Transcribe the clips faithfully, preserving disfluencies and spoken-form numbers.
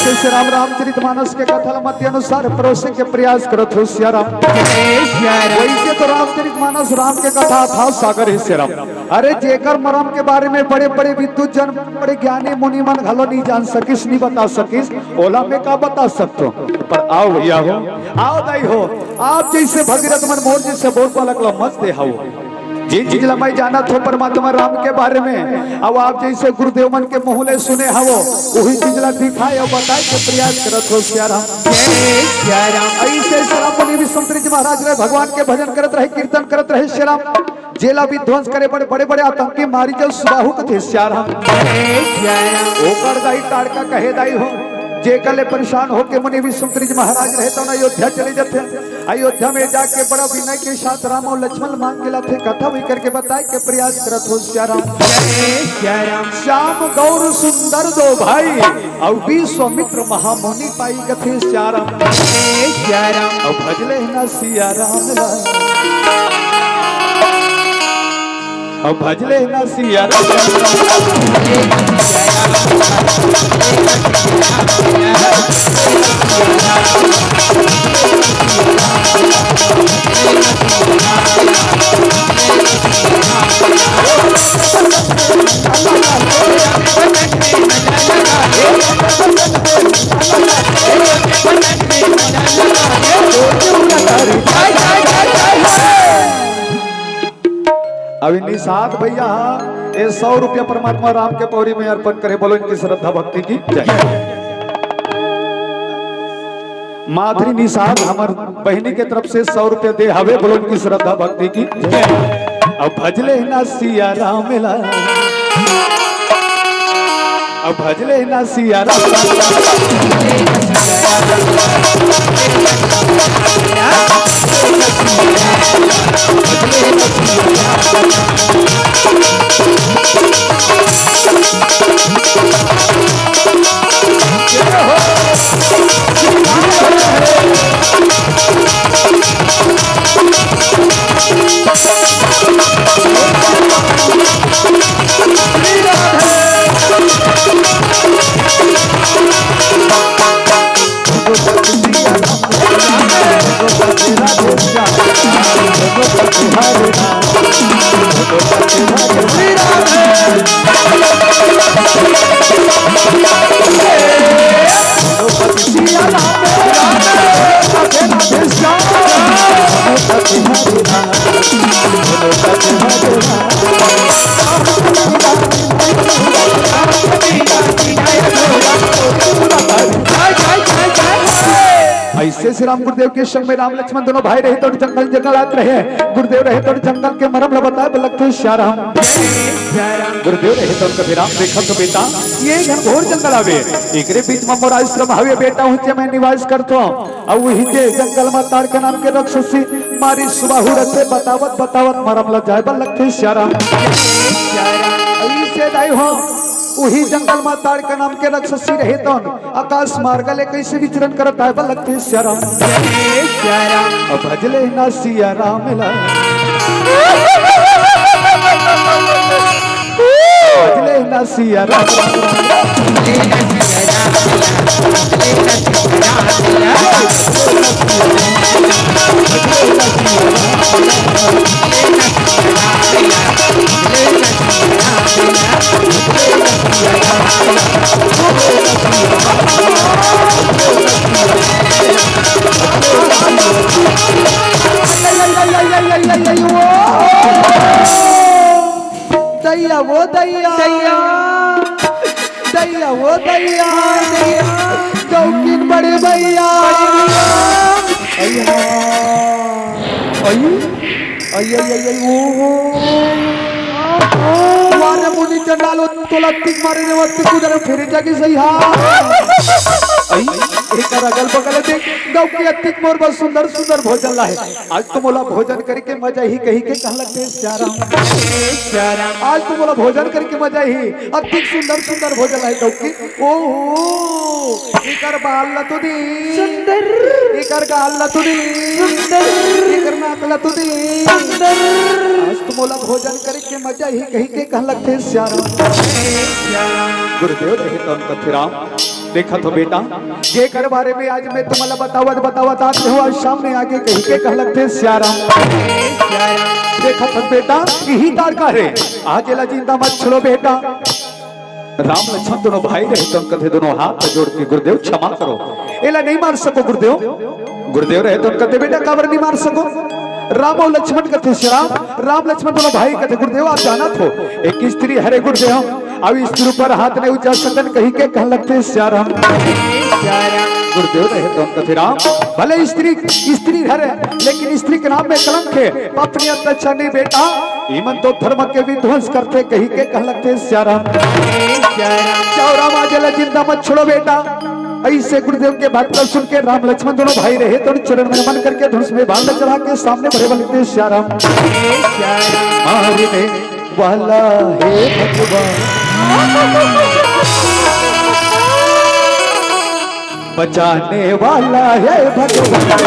ऐसे श्री राम रामचरित मानस के कथा ल मत अनुसार परोसे के प्रयास करत हो सिया राम। वैसे तो रामचरित मानस राम के कथा था सागर हे सिया राम। अरे जेकर मरम के बारे में बड़े बड़े विद्वत जन, बड़े ज्ञानी मुनि मन घलो नहीं जान सकिस, नहीं बता सकिस, ओला मैं का बता सकतो। पर आओ भैया हो, आओ दाई हो, आप जैसे भगीरथ मन मोर जैसे बोर बालक ला मत दे हव। जिन चीज ला मैं जानत हो परमात्मा राम के बारे में, अब आप जैसे गुरुदेव मन के मुँह ले सुने हवो, वही चीज ला दिखाए अउ बताए के प्रयास करत हो सिया राम। जय सिया राम। ऐसे श्री राम मुनि विश्वामित्र जी महाराज रहे, भगवान के भजन करत रहे, कीर्तन करत रहे सिया राम। जेला विध्वंस करे बड़े बड़े बड़े आतंकी मारी जो सुबाहु कथे सिया राम। जय सिया राम। ओकर दाई ताड़का कहे दाई हो, जेकर ले परेशान होके मुनि विश्वामित्र जी महाराज रहे तो अयोध्या चले जाते। अयोध्या में जाके बड़ा विनय के साथ राम अउ लक्ष्मण मांग के लाथे, कथा वही करके बताए के प्रयास करत हो सिया राम। जय सिया राम। श्याम गौर सुंदर दो भाई, अउ विश्वामित्र महामुनि पाई कथे सिया राम। जय सिया राम। अउ भजले ना सिया राम ला। अउ भजले ना सिया राम। अभी निषाद भैया हा, ये सौ रुपया परमात्मा राम के पौरी में अर्पण करे, बोलो इनकी श्रद्धा भक्ति की जय। माधुरी निषाद हमर बहिनी के तरफ से सौ रुपया दे हवे, बोलो इनकी श्रद्धा भक्ति की जय। अब भजले ना सिया राम ला, अब भजले ना सिया राम। ऐसे श्री राम गुरुदेव के संग में राम लक्ष्मण दोनों भाई रहे तो जंगल जंगल आत रहे। गुरुदेव रहे तो जंगल के मरम ल बताए बर लगथे सिया राम। गुरुदेव रहे तो कभी राम देखत हो बेटा, ये घनघोर जंगल आवे, एकरे बीच में मोर आश्रम हवे बेटा, उहिते मैं निवास करथो। अउ उहिते जंगल में ताड़का नाम के राक्षसी मारी सुबाहु रथे, बतावत बतावत मरम ल जाए बर लगथे सिया राम। अइसे दाई हो, उही जंगल में ताड़का नाम के राक्षसी रहे तौन आकाश मार्ग ले कैसे विचरण करत आए बर लगथे सिया राम। अब भजले ना सिया राम ला, भजले ना सिया राम। दैया, दैया, दैया, वो दैया, दैया, डौकिन बड़े भैया। अइया, अइया, अइया, अइया, अइया, ओ, ओ। मारे मुनि चंडाल, तोला अतिक मारे ने, अतिक उधर फिर जाके सही हा। अई, एकर अगल बगल देख, डौकी अतिक मोर बर सुंदर सुंदर भोजन लाहे। आज तो मोला भोजन करके मजा ही कही के कहलक दे सियाराम। आज तो मोला भोजन करके मजा ही, अतिक सुंदर सुंदर भोजन लाहे डौकी। ओहो, एकर बाल ला तो दे। सुंदर। एकर गाल ला तो दे। सुंदर। एकर नाक ला तो दे। सुंदर। आज तो मोला भोजन करके मजा ही कही के कहलक दे सियाराम। गुरुदेव रहे तौन कथे राम। देखत हो बेटा, जेकर बारे में आज मैं तुम्हाला बतावत, बतावत आत हूँ, आज सामने आके कही के कहलक दे सियाराम। देखत हो बेटा, इही तार का रे, आज एला जिंदा मत छोड़ो बेटा। राम लक्ष्मण दोनों भाई रहे तो कथे दोनों हाथ जोड़ के, "गुरुदेव क्षमा करो, एला नहीं मार सको गुरुदेव।" गुरुदेव रहे तो कथे, "बेटा काबर नहीं मार सको?" राम और लक्ष्मण कथे, "सियाराम।" राम लक्ष्मण दोनों भाई कथे, "गुरुदेव आप जानत हो, एक स्त्री हरे गुरुदेव, अब स्त्री ऊपर हाथ नहीं उठा सकन," कही के कहलक दे सियाराम। गुरुदेव रहे तो कथे, "राम भले स्त्री, स्त्री हरे, लेकिन स्त्री के नाम में कलंक है, पापनी अत्याचार नहीं बेटा, इमन तो धर्म के विध्वंस करथे," कही के कहलक दे सियाराम। जाओ राम, आज एला जिंदा मत छोड़ो बेटा। ऐसे गुरुदेव के बात ला सुन के राम लक्ष्मण दोनों भाई रहे तो चरण में नमन करके धनुष में बाण चढ़ा के सामने बढ़े बलते सियाराम। मारने वाला है भगवान, बचाने वाला है भगवान।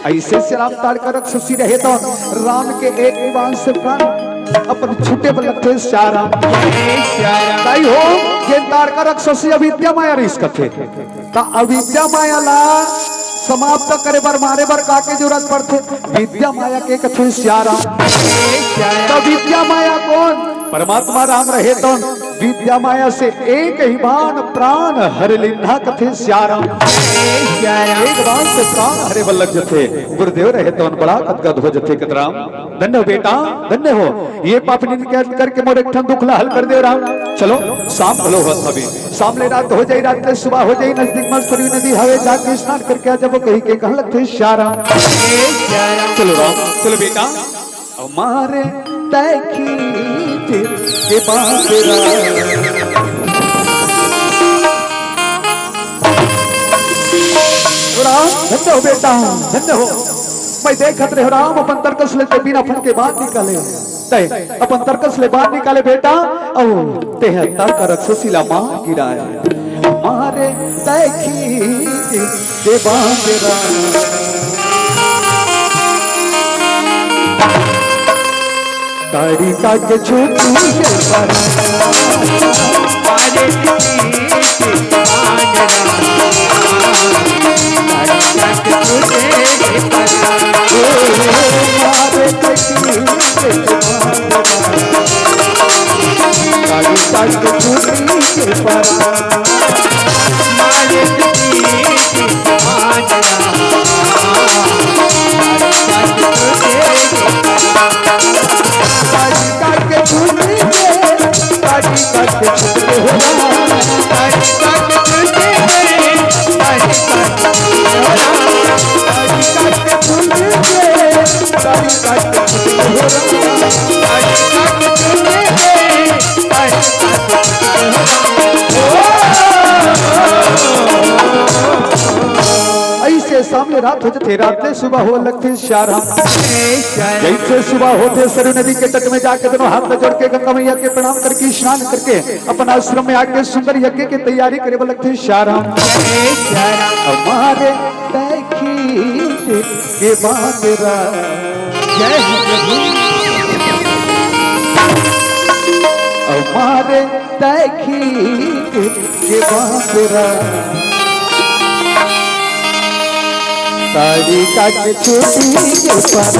ऐसे सियाराम ताड़का राक्षसी रहे तो राम के एक बाण से प्राण अपन छूटे बर लगथे सियाराम। ताई हो, ये ताड़का राक्षसी अविद्या माया रिहिस कथे। त अविद्या माया ला समाप्त करे बर, मारे बर का के जरूरत पड़थे? विद्या माया के कथे सियाराम। त विद्या माया कोन? परमात्मा राम रहे तो विद्या माया से एक ही बाण प्राण हर लिन्हा कथे सियाराम। एक बाण से प्राण हरे बर लग जथे। गुरुदेव रहे तो बड़ा गदगद हो जथे कतराम। धन्य हो बेटा, धन्य हो। ये पाप निंद के करके मोर एक ठन दुख ला हल कर दे राम। चलो, शाम भलो होत हवे। शाम ले रात हो जाई, रात ले सुबह हो जाई, नजदीक म सरयू नदी हवे, जाके स्नान करके आ जाबो, कही के कहलक थे सियाराम। चलो राम, चलो बेटा। हमारे तैखी के बांदरा। राम, धन्य हो बेटा, धन्य हो। मैं देखत रहे राम, अपन तरकस ले ते बिना फन के बाण निकाले। तय अपन तरकस ले बाण निकाले बेटा, अउ तेह ताड़का राक्षसी ला मार गिराए। मारे तैखी के बांदरा। ताड़का के छूटी के बांदरा। अइसे सामने रात हो जथे, रात ले सुबह हो लगथे श्याराम। जइसे सुबह होथे, सरयू नदी के तट में जाके दोनों हाथ ल जोड़ के गंगा मैया के प्रणाम करके, स्नान करके, अपन आश्रम में आके सुंदर यज्ञ के तैयारी करे बर लगथे श्याराम। हमारे तैखी के बांदरा। जय हो प्रभु। हमारे तैखी के बांदरा। तारी का के चोटी के पार।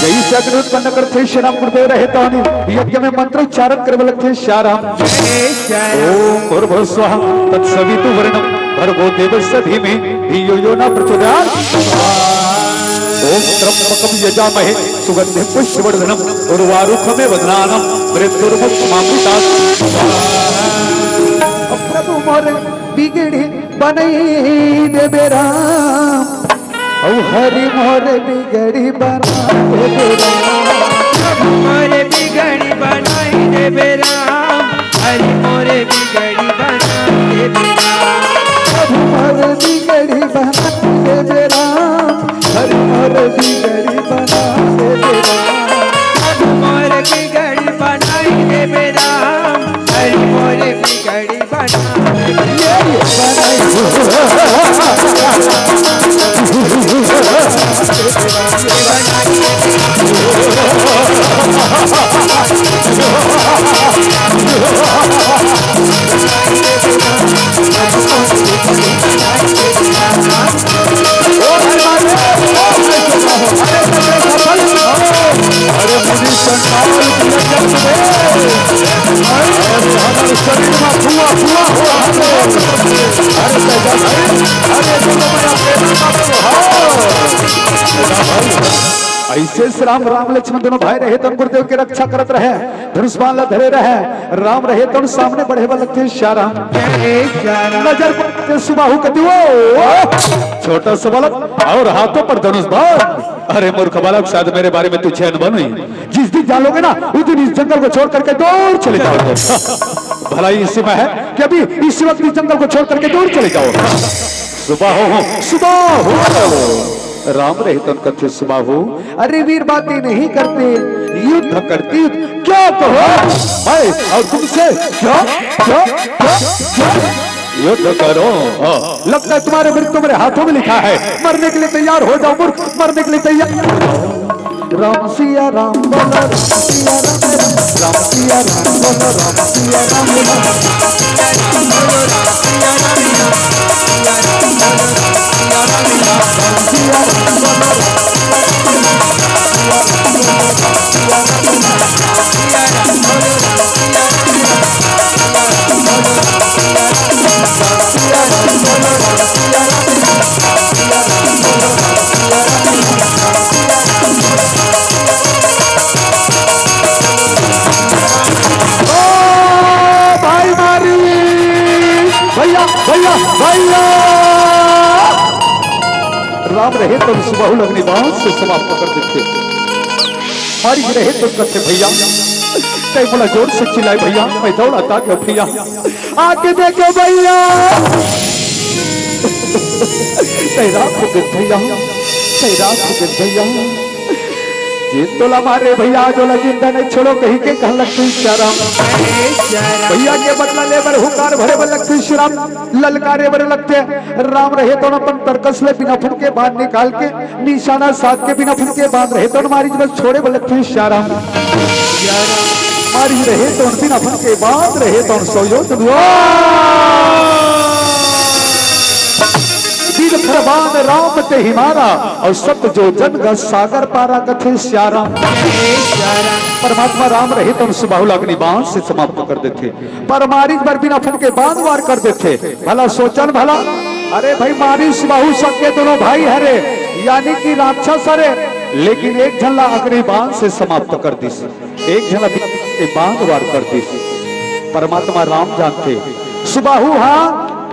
जइसे अग्नि उत्पन्न करथे श्री राम गुरुदेव रहे, तहनी यज्ञ में मंत्र उच्चारण करे बर लगथे श्याराम। ओम भूर्भुवः स्वः तत्सवितुर्वरेण्यं भर्गो देवस्य धीमहि धियो यो न प्रचोदयात्। ओम त्र्यंबकम यजामहे सुगंधिम पुष्टिवर्धनम उर्वारुकमिव बंधनानां मृत्युर्मुक्षमामृतात्। प्रभु मोर बिगड़ी बनई देबे राम, अउ हरि मोर बिगड़ी बना देबे राम। प्रभु मोर बिगड़ी बनाई देबे राम, हरि मोर बिगड़ी बनाई देबे राम। प्रभु मोर बिगड़ी बना देबे राम, हरि मोर बिगड़ी बना देबे राम। प्रभु मोर बिगड़ी बनाई देबे राम, हरि मोर बिगड़ी अइसे श्री राम, राम लक्ष्मण दोनों भाई रहे, तन गुरुदेव के रक्षा करत रहे, धनुष बाण ला धरे रहे। राम रहे, तन सामने बढ़े वाला के श्याराम। नजर पड़ते सुबाहु कति वो छोटा सा बालक अउ हाथों पर धनुष बाण। अरे मूर्ख बालक, शायद मेरे बारे में तुझे अनुभव नहीं। जिस दिन जान लोगे ना, उस दिन इस जंगल को छोड़ करके दूर चले जाओगे। भलाई इसी में है कि अभी इसी वक्त इस जंगल को छोड़ करके दूर चले जाओ। सुबाहु, सुबाहु। राम रहे तन कथे सुबाहु। अरे वीर बातें नहीं करते, युद्ध करते। क्या कहो? मैं और तुमसे क्या, क्या, क्या, क्या? युद्ध करो। हाँ। लगता है तुम्हारे मृत्यु मेरे हाथों में लिखा है। मरने के लिए तैयार हो जाओ मूर्ख, मरने के लिए तैयार। राम सिया राम बोलो, राम सिया राम, राम सिया राम बोलो, राम सिया राम बोलो। ओ भाई मारी, भैया, भैया, भैया। राम रहे तो सुबाहु ल अग्नि बाण से समाप्त कर देथे। मारी रहे तो कथे भैया, तैं मोला जोर से चिल्लाए भैया, मैं दौड़ा ताके भैया। आके देखे भैया, तैं राख हो गे भैया, तैं राख हो गे भैया। जेन तोला मारे भैया, आज ओला जिंदा नहीं छोड़ों कहिके कहलक श्याराम। भैया के बदला ले बर हुंकार भरे बर लगथे श्याराम, ललकारे बर लगथे। राम रहे तो अपन तरकस ले बिना फुन के बाण निकाल के निशाना साध के बिना फुन के बाण रहे तो मारी बस छोड़े बर लगथे श्याराम। मारी रहे तउन बिन अफन के, बांध रहे तउन सौ योजन। बिन फरमान राम ते ही मारा, अउ सत योजन ग सागर पारा, कथे सियाराम। परमात्मा राम रहे तउन सुबाहु ला अग्नि बाण से समाप्त कर देथे। पर मारिच बर बिन अफन के बांध वार कर देथे। भला सोचन भला, अरे भाई, मारिच सुबाहु सबके दोनों भाई हरे, यानी कि राक्षस हरे, लेकिन एक झन ला अग्नि बाण से समाप्त कर दिस। एक झन अभी के बांध वार कर दिस। परमात्मा राम जानथे, सुबाहु हा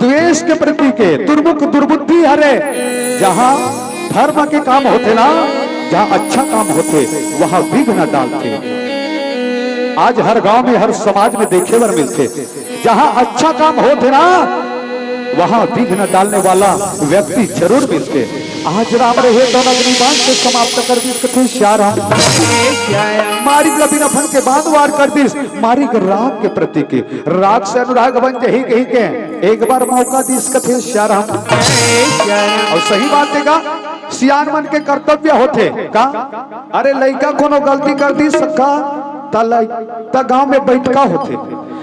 द्वेष के प्रतीक हे, दुर्मुख दुर्बुद्धि हरे। जहां धर्म के काम होथे ना, जहां अच्छा काम होथे, वहां विघ्न डालथे। आज हर गांव में, हर समाज में देखे बर मिलथे, जहां अच्छा काम होथे ना, वहां विघ्न डालने वाला व्यक्ति जरूर मिलथे। आज राम रहे तउन अग्नि बाण से समाप्त कर दिस, कथे सियाराम। मारिच ला बिन अफन के बांध वार कर दिस। मारिच राग के प्रतीक हे, राग से अनुराग बन जही कही के एक बार मौका दिस, कथे सियाराम। अउ सही बात हे गा, सियान मन के कर्तव्य होथे का? अरे लइका कोनो गलती कर दिस का, त लइ-, त गांव में बैठका होथे,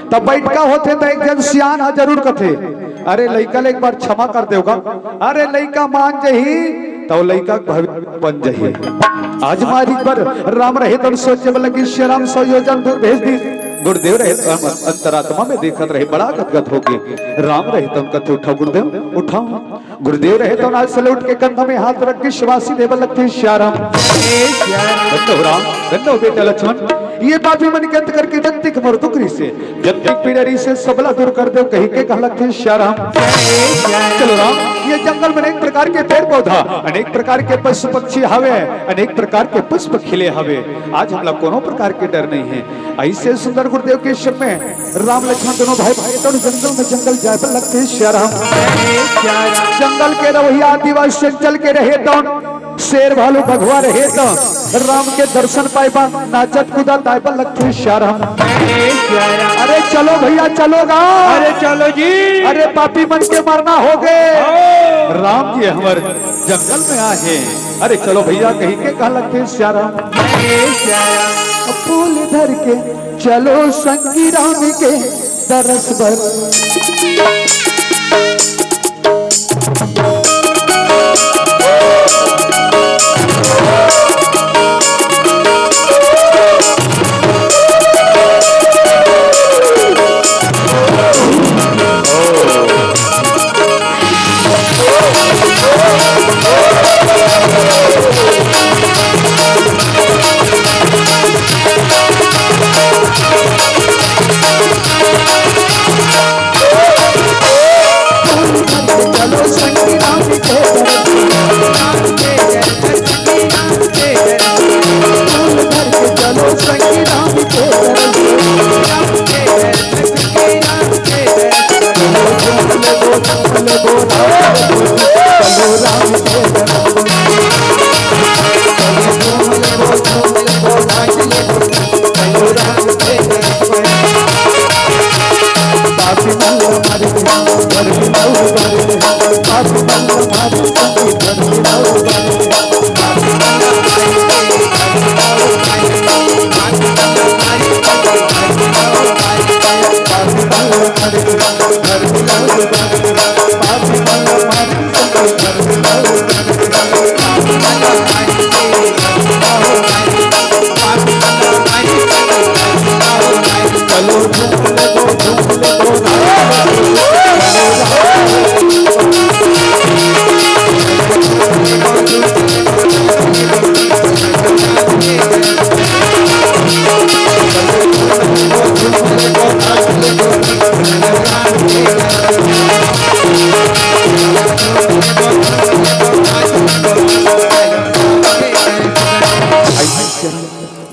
त बैठका होथे त एक झन सियान ह जरूर कथे, "अरे लइका ले एक बार क्षमा कर देव गा।" अरे लइका मान जही, त ओ लइका के भविष्य बन जही। आज मारिच बर राम रहे तउन सोचे बर लगिस, सियाराम सौ योजन दूर भेज दिस। गुरुदेव रहे तउन अंतरात्मा में देखत रहे, बड़ा गदगद होगे। राम रहे तउन कथे, "उठाव गुरुदेव, उठाव।" गुरुदेव रहे तउन आज से उठ के कंधा में हाथ रख के शाबाशी देबे लगथे, सियाराम। धन्य हो राम, धन्य हो बेटा लक्ष्मण। ये पापी मन के अंत करके जगत के मोर दुख रिसे, जगत के पीड़ा रिसे, सबला दूर कर देव कहि के कहे लगथे, सियाराम। चलो राम, ये जंगल में अनेक प्रकार के पेड़ पौधा, अनेक प्रकार के पशु पक्षी हवे, अनेक प्रकार के पुष्प खिले हवे। आज हमला कोनो प्रकार के डर नहीं हे। अइसे सुंदर गुरुदेव के समय राम लक्ष्मण दोनों भाई भागे तउन जंगल में, जंगल जाए बर लगथे, सियाराम। जंगल के रवैया आदिवासी अंचल के रहे तउन शेर भालू बघवा रहे तउन राम के दर्शन पाए बर नाचत कूदत आए बर लगथे, सियाराम। अरे चलो भइया, चलो गा। अरे चलो जी। अरे पापी मन के मरना होगे। राम जी हमर जंगल में आहे। अरे चलो भइया कहि के कहे लगथे, सियाराम। फूल धर के चलो संगी राम के दरस बर।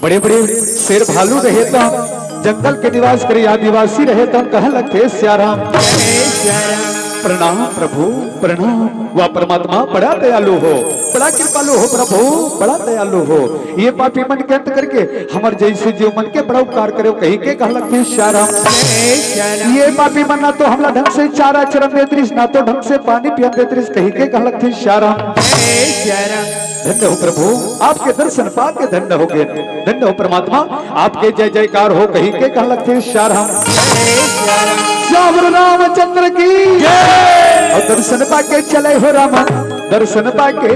बड़े बड़े शेर भालू रहे त, जंगल के निवास करे आदिवासी रहे त, कहे लगथे सियाराम। प्रणाम प्रभु, प्रणाम। वह परमात्मा बड़ा दयालु हो। बड़ा कृपालु हो प्रभु, बड़ा दयालु हो। ये पापी मन के अंत करके हमर जैसे जीव मन के बड़ा उपकार करे हो कहिके कहलक थे सियाराम। ये पापी मन ना तो हमला ढंग से चारा चरन देत रिस, ना तो ढंग से पानी पियन देत रिस कहिके कहलक थे सियाराम। धन्य हो प्रभु, आपके दर्शन पाके धन्य हो गए। धन्य हो परमात्मा, आपके जय जयकार हो कहिके कहलक थे सियाराम। श्याम रामचंद्र की जय। और दर्शन पाके चले हो राम, दर्शन पाके।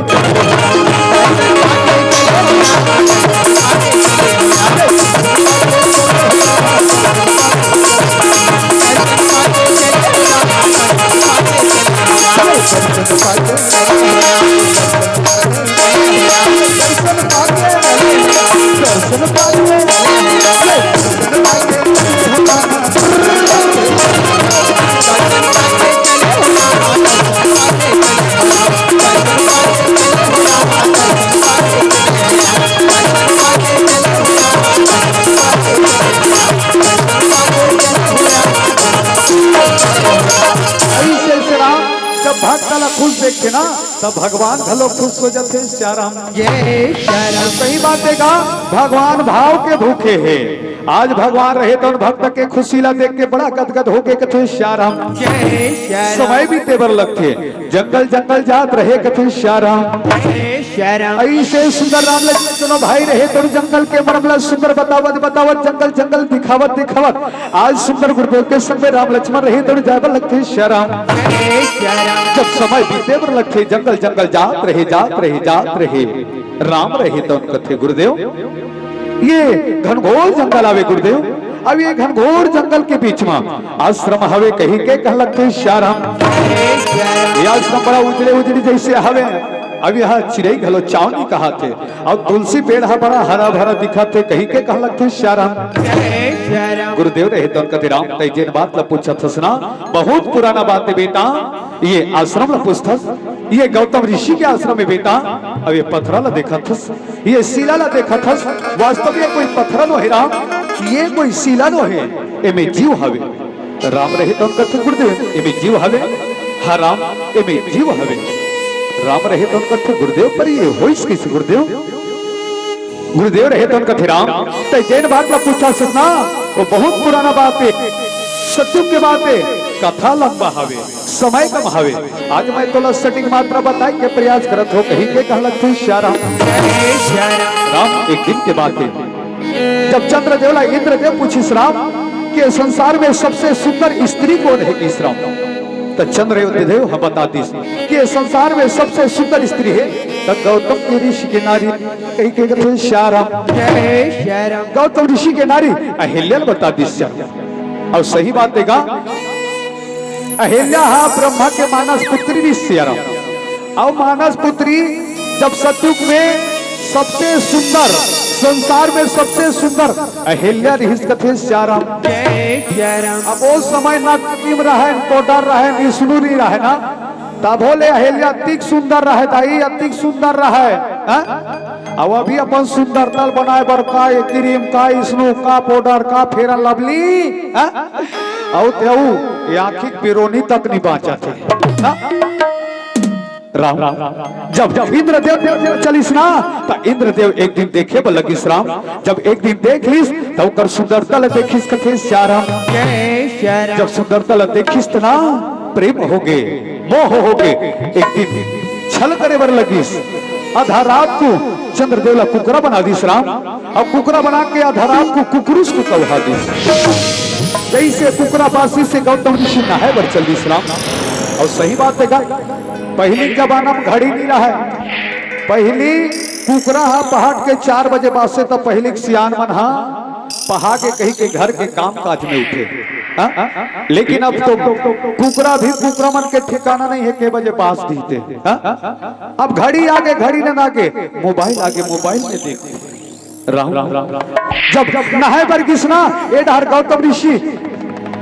ऐसे श्याम जब भक्त ला खुश देखथे ना, तब भगवान घलो खुश हो जाथे। सियाराम। जय सियाराम। सही बात हे गा, भगवान भाव के भूखे हे। आज भगवान रहे तो भक्त के खुशी ला देख के बड़ा गदगद होके कथे सियाराम। जय सियाराम। समय बीते बर लगथे, जंगल जंगल जात रहे कथे सियाराम। जय सियाराम। ऐसे सुंदर राम लक्ष्मण दोनों भाई रहे तो जंगल के मरम ला सुंदर बतावत बतावत, जंगल जंगल दिखावत दिखावत आज सुंदर गुरुदेव के संग में राम लक्ष्मण रहे तो जाए बर लगथे सियाराम। जय सियाराम। जब समय बीते बर लगथे, जंगल जंगल जात रहे, जात रहे, जात रहे, राम रहे तो कथे गुरुदेव, ये घनघोर जंगल आवे गुरुदेव, अब ये घनघोर जंगल के बीच में आश्रम हवे कहिके कहलक थे सियाराम। ये आश्रम बड़ा उजड़े उजड़ी जैसे हवे, अब यहाँ चिरई घलो चाव नहीं कहाथे, और तुलसी पेड़ हा बड़ा हरा भरा दिखाथे कहिके कहलक थे सियाराम। गुरुदेव रहे तो कथे राम, तै जेन बात ला पूछत हस ना, बहुत पुराना बात हे बेटा। ये आश्रम ला पूछथस, ये गौतम ऋषि के आश्रम हे बेटा। अब ये पथरा ला देखत हस, ये शिला ला देखत हस, वास्तव में कोई पथरा नो हे राम, ये कोई शिला नो हे, एमे जीव हवे। राम रहे तो कथे गुरुदेव, एमे जीव हवे। हाँ राम, एमे जीव हवे। राम रहे तो कथे गुरुदेव, पर ये होइस कैसे गुरुदेव? गुरुदेव रहे तो कथे राम, तै जेन बात ला पूछा सतना, वो बहुत पुराना बात हे, सतयुग के बात हे, कथा लंबा हवे, समय कम हवे। आज मैं तोला सटीक मात्रा बताए के प्रयास करत हो कहिके कहलक थे सियाराम। राम, एक दिन के बात हे, जब चंद्रदेव ला इंद्रदेव पूछिस राम कि संसार में सबसे सुंदर स्त्री कौन हे किस राम, त चंद्रदेव ह बता दिस कि संसार में सबसे सुंदर स्त्री हे त गौतम के ऋषि के नारी कहिके कथे सियाराम। गौतम ऋषि के नारी अहिल्या ल बता दिस सियाराम। और सही बात हे गा, अहिल्या हा ब्रह्मा के मानस पुत्री रिहिस सियाराम। और मानस पुत्री जब सतयुग में सबसे सुंदर, संसार में सबसे सुंदर अहिल्या रिहिस कथे सियाराम। अब वो समय ना क्रीम रहे, पाउडर रहे, इसनू नहीं रहे ना, तभो ले अहिल्या अतिक सुंदर रहे, दाई अतिक सुंदर रहे, हाँ? अब अभी अपन सुंदरता ल बनाए बर का ये क्रीम, का इसनू, का पाउडर, का फेयर लवली, हाँ? अउ तेऊ ये आँखी के बिरोनी तक नहीं बाँचत हे, हाँ? राम, जब, जब इंद्रदेव, देव, देव चलिस ना, त इंद्रदेव एक दिन देखे बर लगिस राम। जब एक दिन देख लिस, त ओकर सुंदरता ल देखिस कथे सियाराम। जब सुंदरता ल देखिस त ना, प्रेम होगे, मोह होगे। एक दिन छल करे बर लगिस। आधा रात को चंद्रदेव ला कुकरा बना दिस राम। अब कुकरा बना के आधा रात को कुकरुस को कहा दिस। जैसे कुकरा बासी से गौतम ऋषि नहाए बर चल दिस राम। और सही बात हे गा, पहिली के जमाना में घड़ी नहीं रहे। पहिली कुकरा हा पहाट के चार बजे बासे त पहिली के सियान मन हा पहा के कहिके घर के काम काज में उठे। हाँ? लेकिन अब तो कुकरा भी कुकरा मन के ठिकाना नहीं हे, के बजे बास दिहिथे। हाँ? अब घड़ी आगे, घड़ी न आगे, मोबाइल आगे, मोबाइल में देखथे। राम, जब नहाए बर गिस ना, ए डहर गौतम ऋषि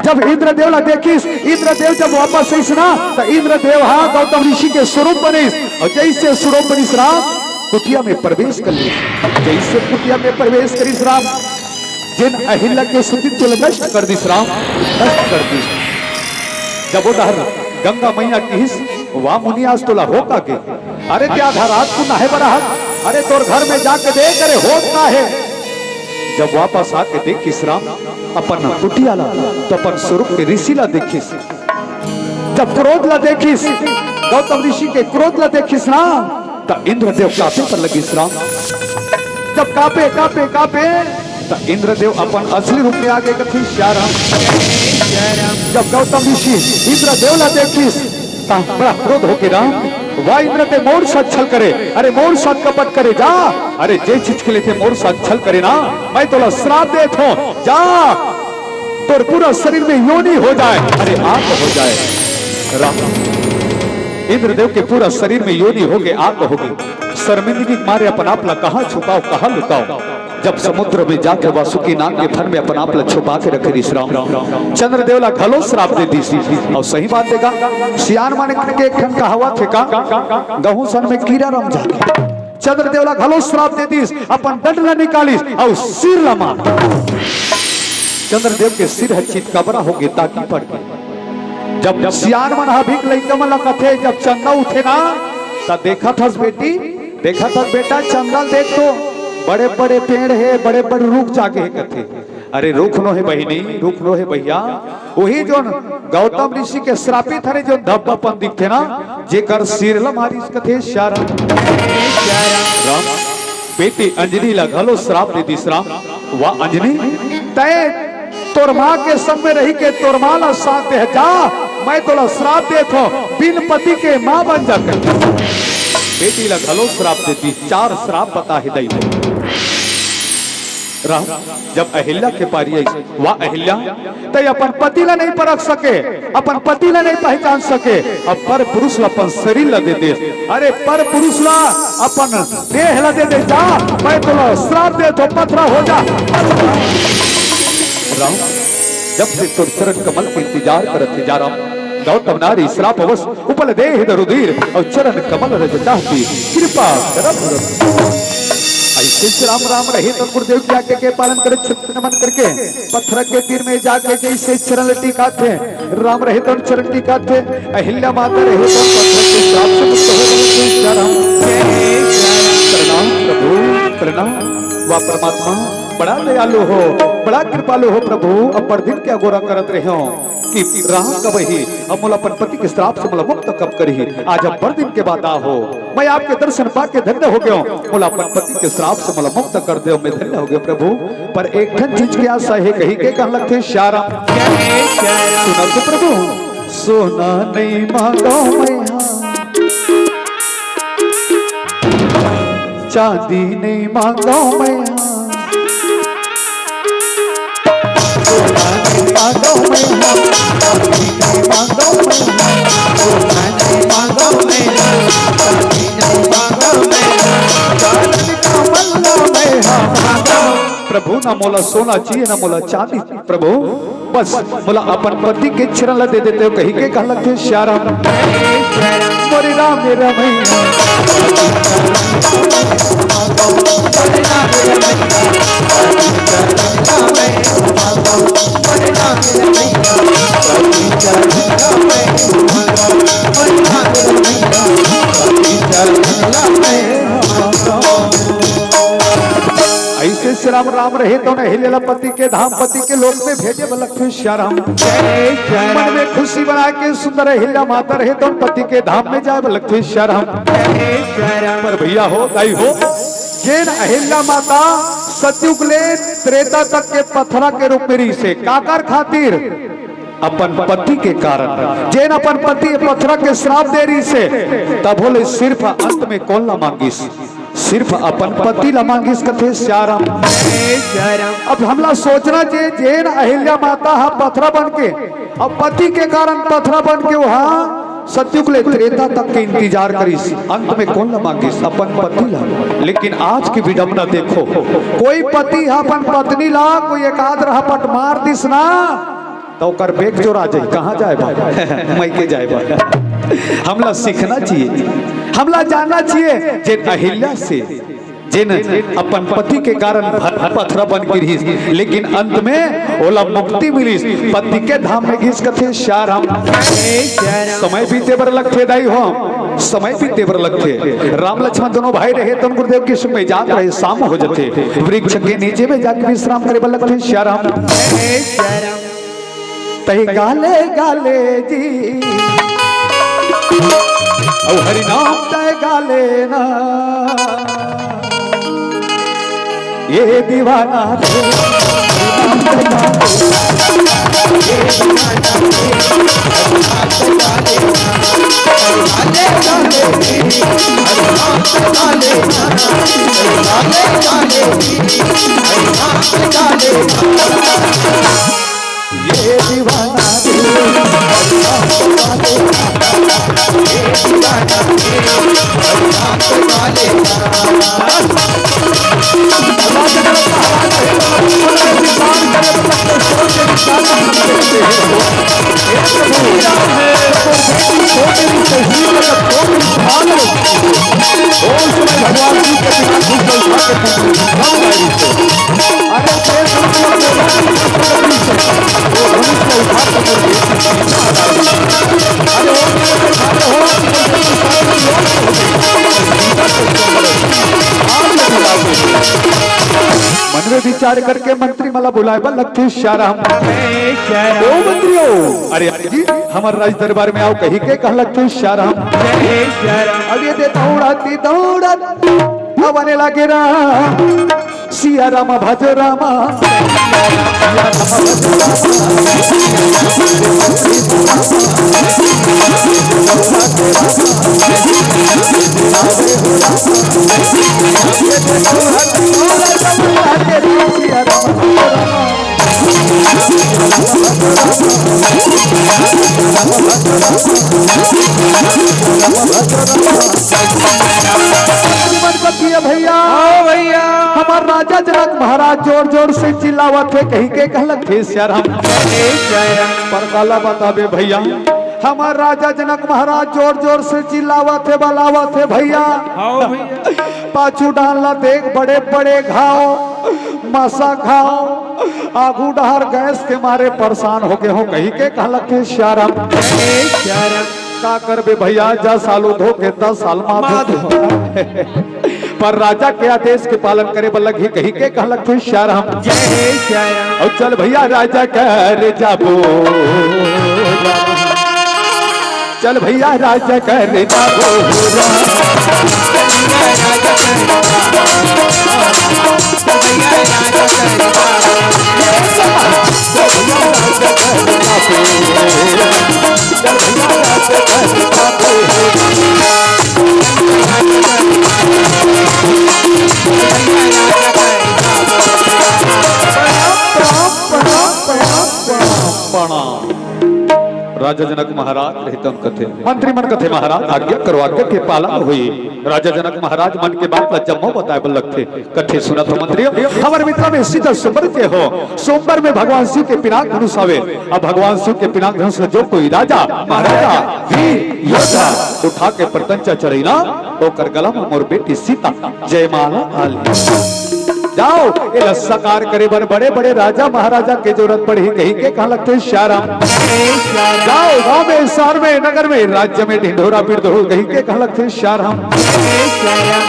जब इंद्रदेव ला देखिस, इंद्रदेव जब वापस आइस ना, त इंद्रदेव हा गौतम ऋषि के स्वरूप बनिस, और जैसे स्वरूप बनिस राम, कुटिया में प्रवेश कर लिस। जैसे कुटिया में प्रवेश करिस राम, जेन अहिल्या के सतीत्व ला नष्ट कर दिस राम, नष्ट कर दिस। जब ओ डहर गंगा मैया किहिस, "वाह मुनि, आज तोला हो का गे?" अरे, ते आधा रात कुन आहे बर आहत? अरे, तोर घर में जाके देख, अरे, होत का हे? जब वापस आके देखिस राम अपन कुटिया ला, तो अपन स्वरूप के ऋषि ला देखिस। जब क्रोध ला देखिस, गौतम ऋषि के क्रोध ला देखिस राम, त इंद्रदेव कांपे बर लगिस राम। जब कांपे, कांपे, कांपे, त इंद्रदेव अपन असली रूप में आगे कथे, "सिया राम।" जब गौतम ऋषि इंद्रदेव ला देखिस, त बड़ा क्रोध होके, "राम, वाह इंद्र, ते मोर साथ छल करे, अरे मोर साथ कपट करे, जा, अरे जे चीज के लिए ते मोर साथ छल करे ना, मैं तोला श्राप देत हों, जा, तोर पूरा शरीर में योनि हो जाए, अरे आग हो जाए।" राम, इंद्रदेव के पूरा शरीर में योनि होगे, आग होगे। शर्मिंदगी के मारे अपन आप ला कहाँ छुपाओ, कहाँ लुकाओ? जब समुद्र में जाके वासुकी नाग के फन में अपन आप ला छुपा के रखे रिहिस राम, चंद्रदेव ला घलो श्राप दे दिस। अउ सही बात हे का, सियान मन के एक ठन कहावत हे का, गहूं सन में कीरा रम जाथे। चंद्रदेव ला घलो श्राप दे दिस, अपन दंड ला निकालिस अउ सिर ला मार। चंद्रदेव के सिर ह चितकबरा होगे, ताकी पड़ गे। जब सियान मन ह अभी के लइका मन ला कथे, जब चंदा उठे ना, त देखत हस बेटी, देखत हस बेटा, चंदा ल देख तो, बड़े-बड़े पेड़ हे, बड़े-बड़े रूख जागे हे कथे। अरे रूख नो हे बहिनी, रूख नो हे भइया, उही जोन गौतम ऋषि के श्रापित हरे, जोन धब्बापन दिखथे ना, जेकर सिर ल मारिस कथे सिया राम। राम, बेटी अंजनी ला घलो श्राप दे दिस राम। वाह अंजनी, तैं तोर माँ के संग में रहि के तोर माँ ला साथ दे जा, मैं तोला श्राप देत हों, बिन पति के माँ बन जा कर। बेटी ला घलो श्राप दे दिस, चार श्राप बताहे दई हो। राम, जब अहिल्या के पारी आइस, वाह अहिल्या, तैं अपन पति ला नहीं परख सके, अपन पति ला नहीं पहचान सके, अब पर पुरुष ला अपन शरीर ला दे देस। अरे पर पुरुष ला अपन देह ला दे दे जा, मैं तोला श्राप देत हों, पथरा हो जा। राम, जब से तोर चरण कमल के इंतजार करत हे जा राम, गौतम नारी श्राप अवस उपल देह दरुदीर अउ चरण कमल रज चाहती कृपा करब रब। अइसे सियान राम रहे तो गुरुदेव के आज्ञा के पालन करे, छत्र नमन करके पथरा के तीर में जाके जइसे चरण टिकाथे, राम रहे तो चरण टिकाथे, अहिल्या माता रहे तो पथरा के श्राप से मुक्त हो गए। जय राम। प्रणाम प्रभु, प्रणाम। वाह परमात्मा, बड़ा दयालु हो, बड़ा कृपालु हो प्रभु। अब बड़ दिन के अगोरा करत रहे हो कि राम कब ही, अब मोला अपन पति के श्राप से मोला मुक्त कब करही। आज अब बड़ दिन के बाद आ हो, मैं आपके दर्शन पाके धन्य हो गयो। मोला अपन पति के श्राप से मोला मुक्त कर देव, मैं धन्य हो गयो प्रभु। पर एक ठन चीज के आशा हे, कही के कहन लगथे सिया राम। सुना तो प्रभु, सोना नहीं मांगो मैं हा, चांदी नहीं मांगो मैं हा, सोना नहीं मांगो मैं हा, चांदी नहीं मांगो मैं हा, सोना नहीं मांगो मैं हा, चांदी नहीं मांगो मैं हा, चरण कमल में हा मांगो। प्रभु, ना मोला सोना चाहिए, ना मोला चांदी, प्रभु, बस मोला अपन पति के चरण ला दे देते हो, कही के कहन लगथे सिया राम। मोरे राम, मेरा मैया। अइसे सिया राम, राम रहे तो अहिल्या ला पति के धाम, पति के लोक में भेजे बर लगथे सिया राम। मन में खुशी बना के सुंदर अहिल्या माता रहे तो पति के धाम में जाए बर लगथे सिया राम। पर भइया हो, दाई हो, जेन अहिल्या माता सतयुग ले त्रेता तक के पथरा के रूप में रहिसे, काकर खातिर? अपन पति के कारण। जेन अपन पति पथरा के श्राप दे रहिसे, तभो ले सिर्फ अंत में कोन ला मांगिस? सिर्फ अपन पति ला मांगिस कथे सिया राम। अब हमला सोचना चाहिए, जेन अहिल्या माता हा पथरा बन के, अब पति के कारण पथरा बन के वहां सतयुग ले त्रेता तक के इंतजार करिस, अंत में कोन ला मांगिस? अपन पति ला। लेकिन आज की विडंबना देखो, कोई पति हा अपन पत्नी ला कोई एकाध रहपट मार दिस ना, त ओकर बेग चोरा जाही। कहाँ जाए बा? मइके जाए बा। हमला सीखना चाहिए, हमला जानना चाहिए, जेन अहिल्या से, जेन अपन पति के कारण भ-, पथरा बन के रहिस, लेकिन अंत में ओला मुक्ति मिलिस, पति के धाम में गिस कथे सिया राम। समय बीते बर लगथे दाई हो, समय बीते बर लगथे। राम लक्ष्मण दोनों भाई रहे, तन गुरुदेव के संग में जात रहे, शाम हो जथे। वृक्ष के नीचे में जाके विश्राम करे बर लगथे सियाराम। तही गाले गाले जी, अउ हरि नाम तय गाले ना। ये दीवाना रे, ये दीवाना रे, ये दीवाना रे, मन में विचार करके मंत्री मन ला बुलाए बर लगथे सियाराम। ओ मंत्रियों, अरे जी, हमर राज दरबार में आओ कही के कह लगथे सियाराम। अब ये दे दौड़त दौड़त अवने लगे राम, सियाराम भजो रामा। भैया, हाँ भैया। हमर राजा जनक महाराज जोर जोर से चिल्लावत हे, कही के कहलक हे सियाराम। पर काला बताबे भैया, हमर राजा जनक महाराज जोर जोर से चिल्लावत हे, बलावत हे भैया। हाँ भैया। पाछू डाल ला देख बड़े बड़े घाव, मसा घाव, आगू डहर गैस के मारे परेशान हो गे हो, कही के कहलक हे सियाराम। का करबे भैया, जा सालू धो के दस साल माँ धो। पर राजा के आदेश के पालन करे बर लगही, कही के कहलक हे सियाराम। जय हे सियाराम। अउ चल भैया राजा कर जाबो। चल भैया राजा कर जाबो। प्रणाम। राजा जनक महाराज रहितन कथे, मंत्री मन कथे, महाराज आज्ञा करो, आज्ञा के पालन होई। राजा जनक महाराज मन के बात ला जम्मो बताए बर लगथे। कथे सुनत हो मंत्री, हमर मिथिला में सीता स्वयंवर के हो, स्वयंवर में भगवान शिव के पिनाक धनुष आवे। अब भगवान शिव के पिनाक धनुष ला जो कोई राजा, महाराजा, वीर, योद्धा उठा के प्रत्यंचा चढ़ई ना, ओकर गला में मोर बेटी सीता जयमाला डाल ली। जाओ, एला साकार करे बर बड़े बड़े राजा महाराजा के जरूरत पड़ही, कही के कहलक हे सियाराम। जाओ, गांव में, शहर में, नगर में, राज्य में ढिंढोरा पीट दो, कही के कहलक हे सियाराम।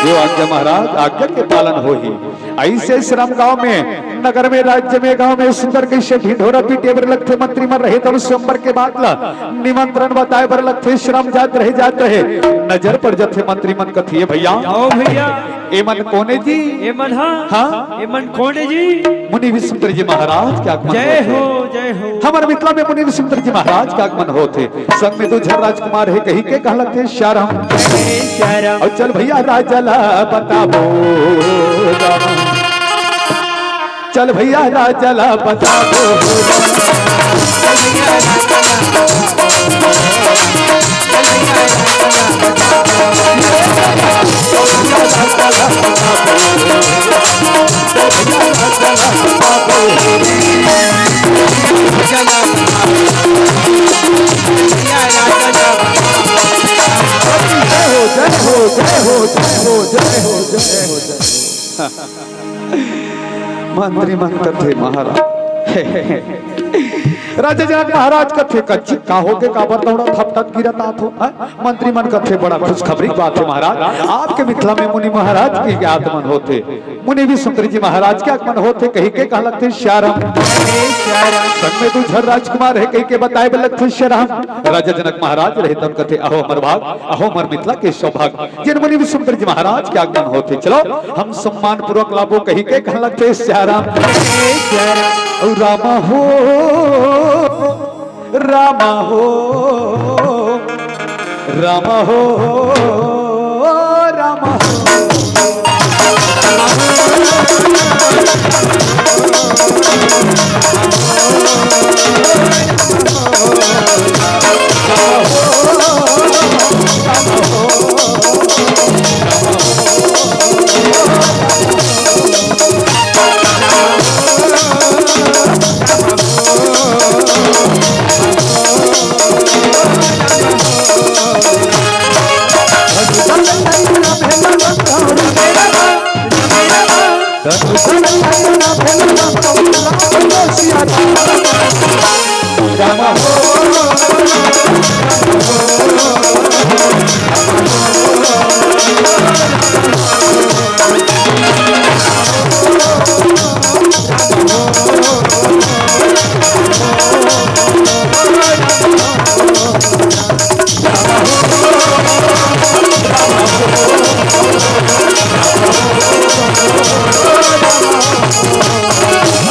जो आज्ञा महाराज, आज्ञा के पालन होही। अइसे श्रम गांव में, नगर में, राज्य में, गांव में सुंदर कइसे ढिंढोरा पीटे बर लगथे। मंत्री मन रहे तब स्वयंवर के बात ला निमंत्रण बताए बर लगथे। श्रम जात रहे, जात रहे, नजर पड़ जाथे मंत्री मन कथे, भैया। आओ भैया। एमन कोने जी? एमन हा? हाँ? एमन कोने जी? मुनि विश्वमित्र जी महाराज के आगमन जय होथे। हो, जय हो। हमर मिथिला में मुनि विश्वमित्र जी महाराज के आगमन होथे। संग में दू झन राजकुमार हे, कही के कहलक हे सियाराम। हे सियाराम। अउ चल भैया राजा ला बताबो। चल भैया राजा ला बताबो। जय हो, जय हो, जय हो, जय हो, जय हो, जय हो, जय हो। मंत्री मन कथे महाराज, राजा जनक महाराज कथे, "कच्ची का होगे, काबर दौड़त हपटत गिरत आत हो?" हैं? मंत्री मन कथे, "बड़ा खुशखबरी के बात हे महाराज, आपके मिथिला में मुनि महाराज के आगमन होथे, मुनि विश्वमित्र जी महाराज के आगमन होथे," कहिके कहन लगथे सियाराम। संग में दू झन राजकुमार हे कहिके बताए बर लगथे सियाराम। राजा जनक महाराज रहे तन कथे, "अहो हमर भाग, अहो हमर मिथिला के सौभाग।" जेन मुनि विश्वमित्र जी महाराज के आगमन होथे, चलो हम सम्मान पूर्वक लाबो कहिके कहन लगथे सियाराम। अउ रामा हो, रामा हो, रामा हो, रामा हो।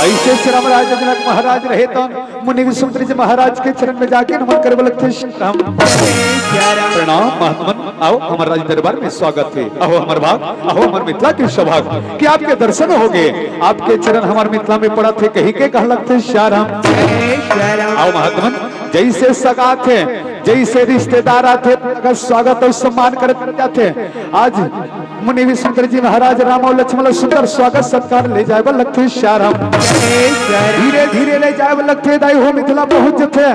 अइसे सियाराम राजा जनक महाराज रहे तन मुनि विश्वमित्र जी महाराज के चरण में जाके नमन करे बर लगथे। प्रणाम महात्मन, आओ हमर राज दरबार में स्वागत हे। अहो हमर भाग, अहो हमर मिथिला के सौभाग कि आपके दर्शन होगे, आपके चरण हमर मिथिला में पड़त हे कहिके कहन लगथे सियाराम। आओ महात्मन, जइसे सगा आथे, जइसे रिश्तेदार आथे, अगर स्वागत अउ सम्मान करे जाथे। आज मुनि विश्वमित्र जी महाराज राम अउ लक्ष्मण ला सुंदर स्वागत सत्कार ले जाए बर लगथे सियाराम। धीरे धीरे ले जाए बर लगथे, दाई हो मिथिला पहुंच जथे।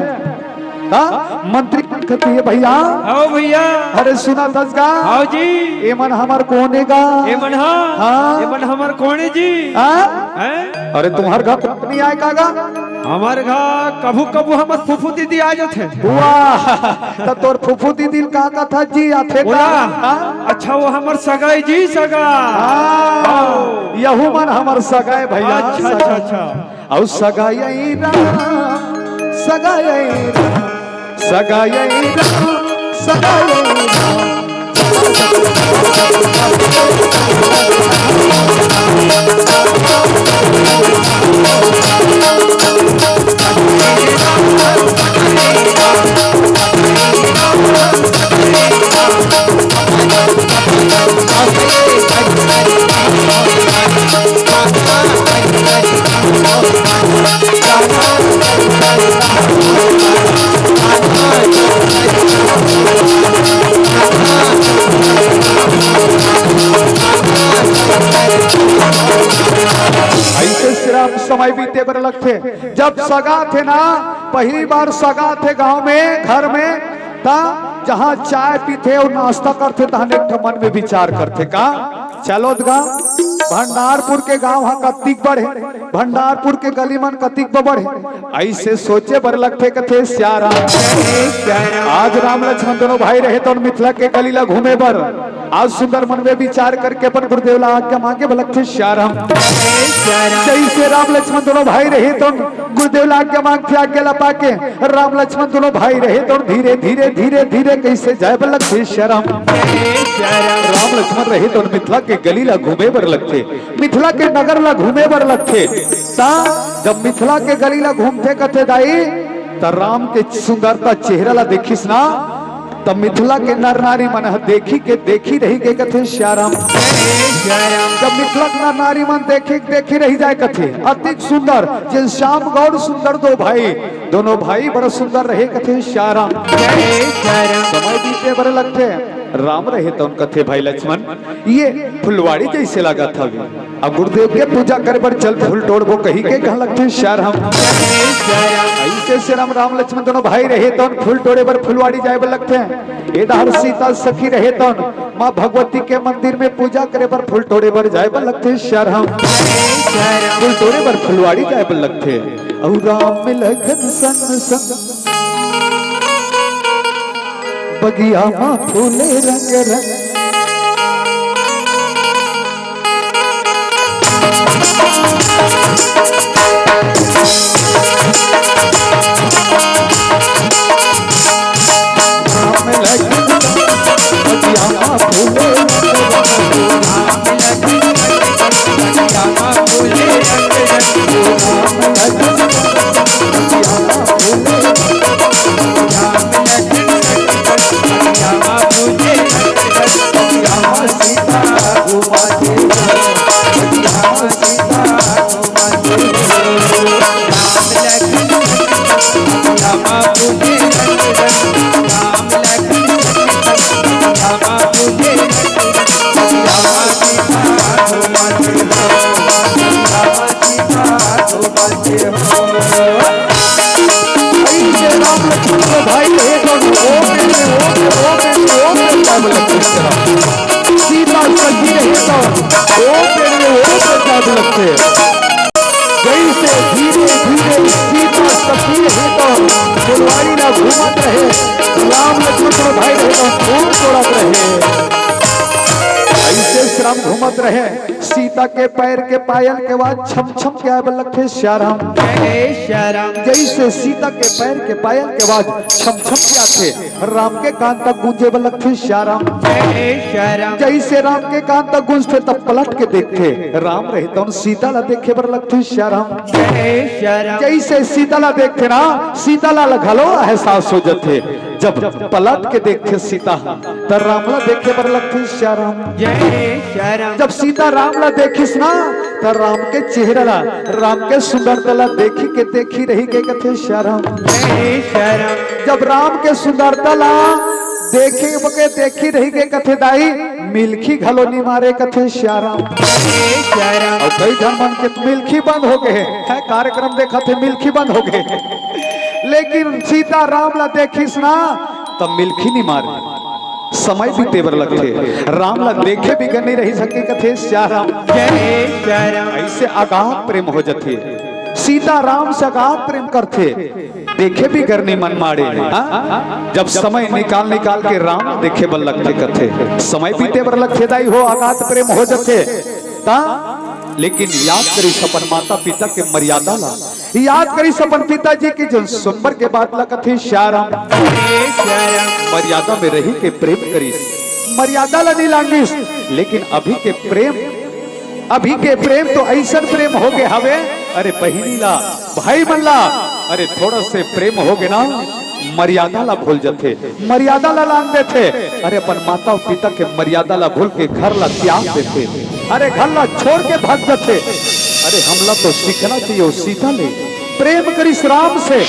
का मंत्री कथे, "भैया।" हव भैया। अरे सुनत हस गा? हव जी। एमन हमर कोन ए गा? एमन हा? हाँ। एमन हमर कोन ए जी? हाँ? हैं? अरे तुम्हर घर कोन नइ आय का गा? हमर घर कभू कभू हमर फूफू दीदी आ जाथे। वाह, त तोर फूफू दीदी ल का कथस जी, आथे का? ओला? हाँ? अच्छा, वो हमर सगा ए जी, सगा। हाँ, यहू मन हमर सगा ए भैया, अच्छा, अच्छा, सगा। अच्छा। अउ सगा ए राम, सगा ए राम, सगा ए राम, सगा ए राम। अइसे सियाराम समय बीते बर लगथे। जब सगा आथे ना, पहली बार सगा आथे गांव में, घर में, त जहां चाय पीथे अउ नाश्ता करथे, तहां एक ठन मन में विचार करथे, का चलो गा, भंडारपुर के गांव ह कतिक बड़े, भंडारपुर के गली मन कतिक बड़े, अइसे सोचे बर लगथे कथे सियाराम। आज राम लक्ष्मण दोनों भाई रहे तन मिथिला के गली ला घूमे बर, आज सुंदर मन में विचार करके अपन गुरुदेव ला आज्ञा मांगे बर लगथे सियाराम। जइसे राम लक्ष्मण दोनों भाई रहे तन गुरुदेव ला आज्ञा मांगथे, आज्ञा ला पाके राम लक्ष्मण दोनों भाई रहे तन धीरे धीरे धीरे धीरे कइसे जाए बर लगथे सियाराम। राम लक्ष्मण रहे तन मिथिला के गली ला घूमे बर लगथे, मिथिला के नगर ला घूमे बर लगथे। त जब मिथिला के गली ला घूमथे कथे दाई, त राम के सुंदरता चेहरा ला देखिस ना, त मिथिला के नर नारी मन ह देखी के देखी रही गे कथे सियाराम। जब मिथिला के नर नारी मन देखी के देखी रही जाए कथे, अतिक सुंदर, जेन श्याम गौर सुंदर दो भाई, दोनों भाई बड़ा सुंदर रहे कथे सियाराम। समय बीते बर लगथे। राम रहे तौन कथे भाई लक्ष्मण, ये फुलवाड़ी जैसे लागत हवे। अब गुरुदेव के पूजा करे बर चल फूल टोड़बो कही के कहा लगथे श्याराम। ऐसे श्याराम राम लक्ष्मण दोनों भाई रहे तौन फूल टोड़े बर फुलवाड़ी जाए बर लगथे। ए डहर सीता सखी रहे तौन माँ भगवती के मंदिर में पूजा करे बर फूल टोड़े बर जाए बर लगथे श्याराम। फूल टोड़े बर फुलवाड़ी जाए बर लगथे। अउ राम लखन संग संग बगिया मा फूले रंग रंग। सीता सखी रहे तो ओ पेड़ में ओ प्रसाद लगथे। जैसे धीरे धीरे सीता सखी रहे तो फुलवाड़ी ला घूमत रहे, राम लक्ष्मण भाई रहे तो फूल तोड़त रहे। ऐसे श्याम घूमत रहे, सीता के पैर के पायल के आवाज छम छम के आए बर लगथे श्याराम। जैसे सीता के पैर के पायल के आवाज छम छम के आथे, राम के कान तक गूंजे बर लगथे श्याराम। जय श्याराम। जैसे राम के कान तक गूंजथे, तब पलट के देखथे, राम रहे तौन सीता ला देखे बर लगथे श्याराम। जय श्याराम। जैसे सीता ला देखथे ना, सीता ला घलो एहसास हो जथे। जब पलट के देखथे सीता, त राम ला देखे बर लगथे श्याराम। जय श्याराम। जब सीता राम ला देखिस ना, त राम के चेहरा ला, राम के सुंदरता ला देखी के देखी रही के कथे श्याराम। जय श्याराम। जब राम के सुंदरता ला देखे के देखी रही के कथे दाई, मिलखी घलो नी मारे कथे श्याराम। जय श्याराम। अउ कई झन मन के मिलखी बंद हो गे हे, कार्यक्रम देखत हे मिलखी बंद हो गे। लेकिन सीता राम ला देखिस ना, त मिलखी नी मारे। समय बीते बर लगथे, राम ला देखे बिगर नी रही सके कथे श्याराम। जय श्याराम। ऐसे अगाध प्रेम हो जथे। सीता राम से अगाध प्रेम करथे, देखे बिगर नी मन माड़े। हाँ? जब समय निकाल निकाल के राम देखे बर लगथे कथे, समय बीते बर लगथे दाई हो, अगाध प्रेम हो जथे। ता लेकिन याद करिस अपन माता पिता के मर्यादा ला, याद करिस अपन पिताजी के जन स्वयंवर के बात ला कथे श्याराम। मर्यादा में रही के प्रेम करिस, मर्यादा ला नी लांगिस। लेकिन अभी के प्रेम, अभी के प्रेम तो ऐसन प्रेम हो गे हवे। अरे बहिनी ला, भाई मन ला, अरे थोड़ा से प्रेम हो गे ना, मर्यादा ला भूल जथे, मर्यादा ला लांग देथे। अरे अपन माता पिता के मर्यादा ला भूल के घर ला त्याग देथे, अरे घर ला छोड़ के भाग जथे। अरे हमला तो सीखना चाहिए वो सीता ले, प्रेम करिस राम से,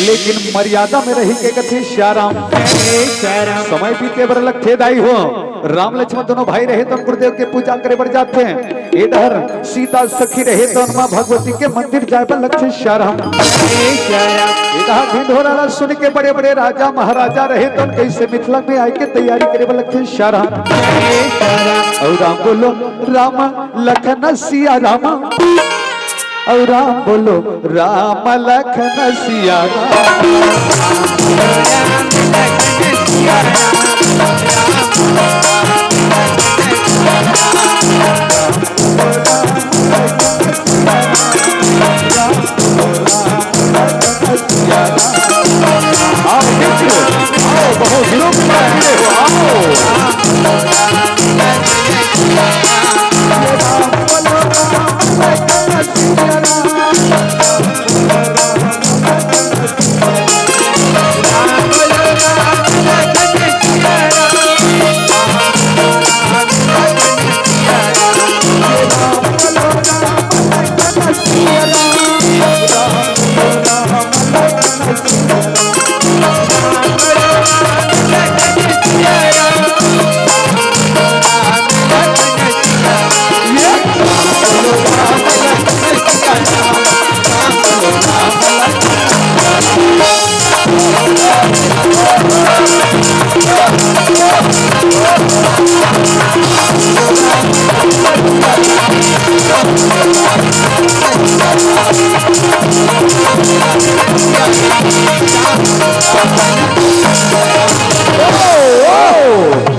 लेकिन मर्यादा में रही के कथे श्याराम। समय बीते बर लगथे दाई हो। राम लक्ष्मण दोनों भाई रहे तौन गुरुदेव के पूजा करे बर जाथे। ए डहर सीता सखी रहे तौन माँ भगवती के मंदिर जाए बर लगथे श्याराम। ए डहर ढिंढोरा ला सुन के बड़े बड़े राजा महाराजा रहे तौन कैसे मिथिला में आए के तैयारी करे बर लगथे श्याराम। अउ राम बोलो राम लखन सिया राम। अउ राम बोलो राम लखन सिया राम। आओ मित्र, आओ, बहुत दिनों के बाद मिले हो, आओ।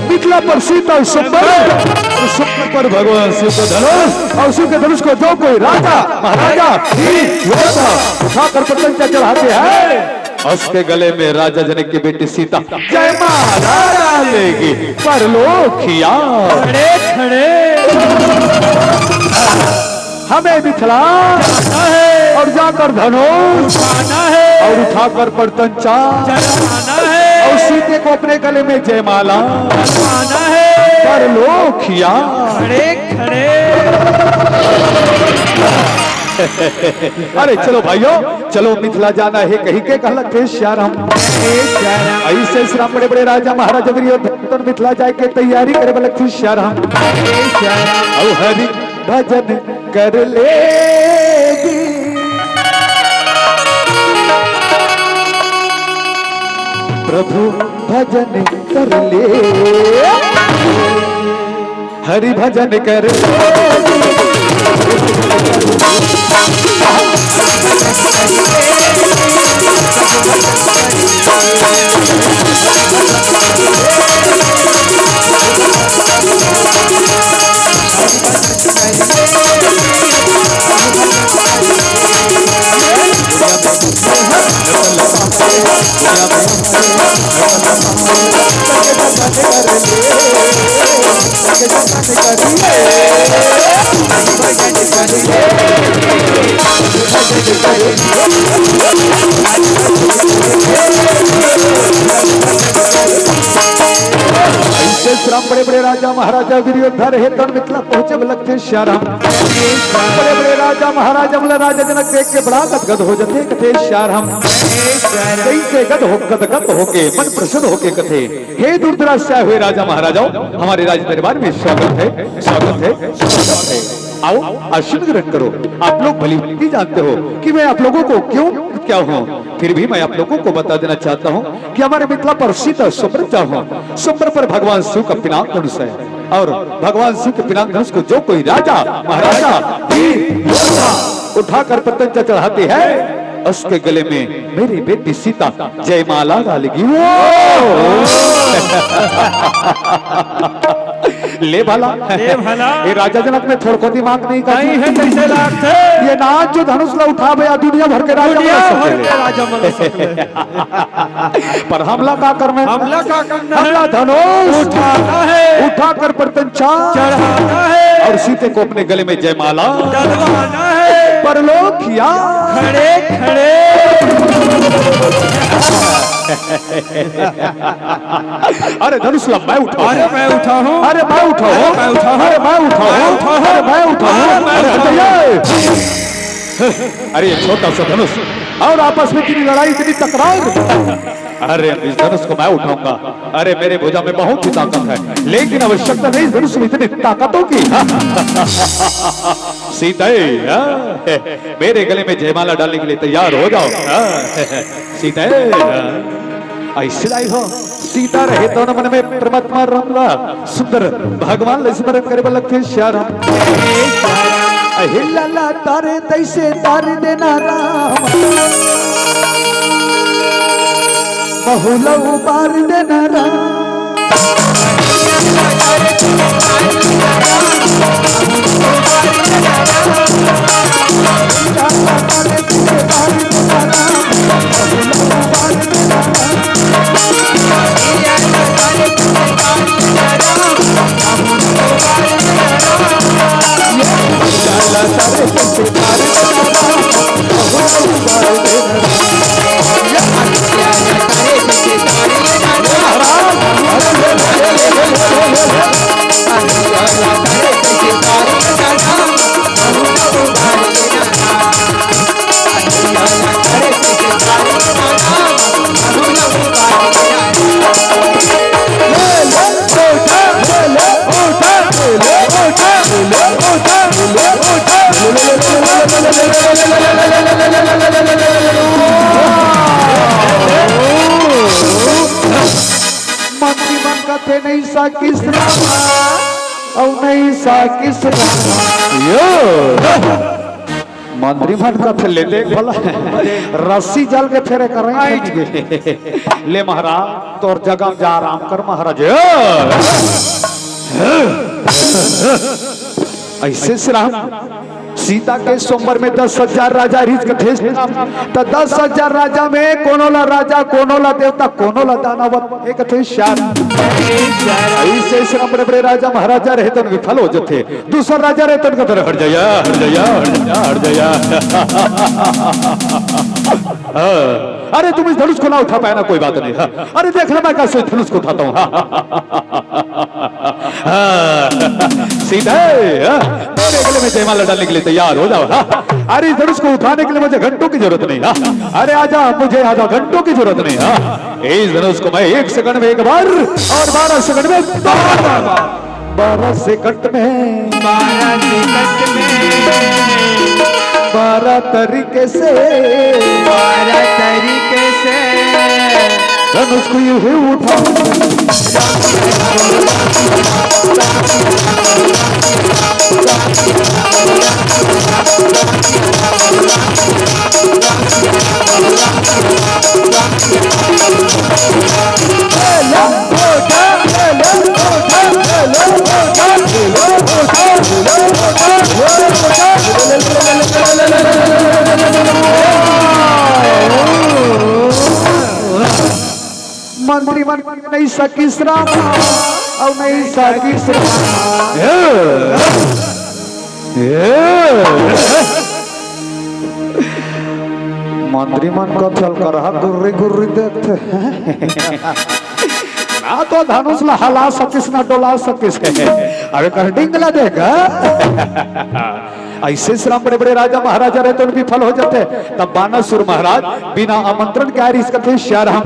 मिथिला पर सीता स्वयंवर, और स्वयंवर पर भगवान शिव का धनुष, और शिव के धनुष को जो कोई राजा, महाराजा, वीर, योद्धा उठाकर प्रत्यंचा चढ़ाते हैं, उसके गले में राजा जनक की बेटी सीता जयमाला डालेगी। परलोक या खड़े खड़े हमें मिथिला जाना है, और जाकर धनुष उठाना है, और उठाकर प्रत्यंचा चढ़ाना है, और सीते को अपने गले में जयमाला डलवाना है। परलोक या खड़े खड़े। अरे चलो भाइयों, चलो मिथिला जाना है कहि के कहलक थे सियाराम। ऐसे श्री राम बड़े बड़े राजा महाराजा वीर योद्धा मिथिला जाए के तैयारी करे बर लगथे सियाराम। अउ हरि भजन कर ले, प्रभु भजन कर ले, हरि भजन कर ले। ऐसे श्री राम बड़े बड़े राजा महाराजा वीर योद्धा रहे तन मिथिला पहुंचे बर लगथे सियाराम। बड़े बड़े राजा महाराजा मन ला राजा जनक देख के बड़ा गदगद हो जथे, कथे सियाराम। जैसे गद हो, गदगद होके मन प्रसन्न होके कथे, हे दूर दराज से आए हुए राजा महाराजाओं, हमारे राज दरबार में स्वागत है, स्वागत है, स्वागत है। आओ, आसन ग्रहण करो। आप लोग भली भांति जानते हो कि मैं आप लोगों को क्यों क्या हूँ, फिर भी मैं आप लोगों को बता देना चाहता हूँ कि हमारे मिथिला पर सीता स्वयंवर जाहूँ, स्वयंवर पर भगवान शिव का पिनाक धनुष है, और भगवान शिव के पिनाक धनुष को जो कोई राजा, महाराजा, वीर, योद्धा उठाकर प्रत्यंचा चढ़ाते हैं, उसके गले में मेरी बेटी सीता जयमाला डालेगी। वो ले भला, ले भला। ये राजा जनक में थोड़को दिमाग नहीं का? नहीं है, कैसे लागथे? ये नाच जो धनुष ला उठावे या दुनिया भर के राजा दुनिया बना भर सके। के राजा बना सके। पर हमला का करना है? हमला का करना है? हमला धनुष उठाना है। उठाकर प्रत्यंचा चढ़ाना है। और सीते को अपने गले में जयमाला डलवाना है। परलोक या खड़े खड़े। अरे धनुष ला मैं उठाऊं। अरे मैं उठाऊं। अरे मैं उठाऊं। अरे मैं उठाऊं। अरे मैं उठाऊं। अरे मैं उठाऊं। अरे मैं उठाऊं। अरे हट जाइए। अरे ये छोटा सा धनुष और आपस में इतनी लड़ाई, इतनी तकरार। अरे इस धनुष को मैं उठाऊंगा। अरे मेरे भुजा में बहुत ही ताकत है, लेकिन आवश्यकता नहीं इस धनुष में इतनी ताकतों की। सीता, हाँ, मेरे गले में जयमाला डालने के लिए तैयार हो जाओ। हाँ, सीता, हाँ। ऐसे लाई हो, सीता रहे तो न मन में परमात्मा राम ला सुंदर भगवान ला स्मरण करे बर लगथे सियाराम। अहे लाला तारे तैसे तार देना राम, बहुला उबार देना राम। मंत्री मन कथे नहीं सा किसना अउ नइ साकिस राम। यो। मंत्री मन कथे ले देख भला, रस्सी जल के फेरे कर रहे। ले महाराज, तोर जगह में जा आराम कर महाराज। अइसे श्री राम सीता के स्वयंवर में दस हजार राजा रिहिस कथे श्री राम। त दस हजार राजा में कोनो ला राजा, कोनो ला देवता, कोनो ला दानव, एक कथे श्री राम। अइसे श्री राम बड़े बड़े राजा महाराजा रहे तन विफल हो जथे। दूसर राजा रहे तन कथे हट जाया, हट जाया, हट जाया, हट जाया। हाँ। अरे तुम इस धनुष को ना उठा पाए ना, कोई बात नहीं। हाँ। अरे देख ना मैं कैसे धनुष को उठाता हूँ। हाँ। हाँ। सीधे, हाँ। मेरे गले में जयमाला डालने के लिए तैयार हो जाओ। हाँ। अरे इस धनुष को उठाने के लिए मुझे घंटों की जरूरत नहीं। हाँ। अरे आजा, मुझे आधा घंटों की जरूरत नहीं। हाँ। इस धनुष को मैं एक सेकंड में एक बार और बारह सेकंड में बारह बार, बारह सेकंड में, बारह सेकंड में, बारह तरीके से, बारह तरीके से धनुष को यूं ही उठा। मंत्री मन नइ साकिस राम, अउ नइ साकिस राम। ए, ए, मंत्री मन कथे करहा गुर्री गुर्री देखथे। ना तो धनुष ला हला सकिस, ना डोला सकिस। अबे कर डिंग ला देख। अइसे श्री राम बड़े बड़े राजा महाराजा रहे तन विफल हो जथे। तब बानासुर महाराज बिना आमंत्रण के आए रिहिस कथे श्री राम।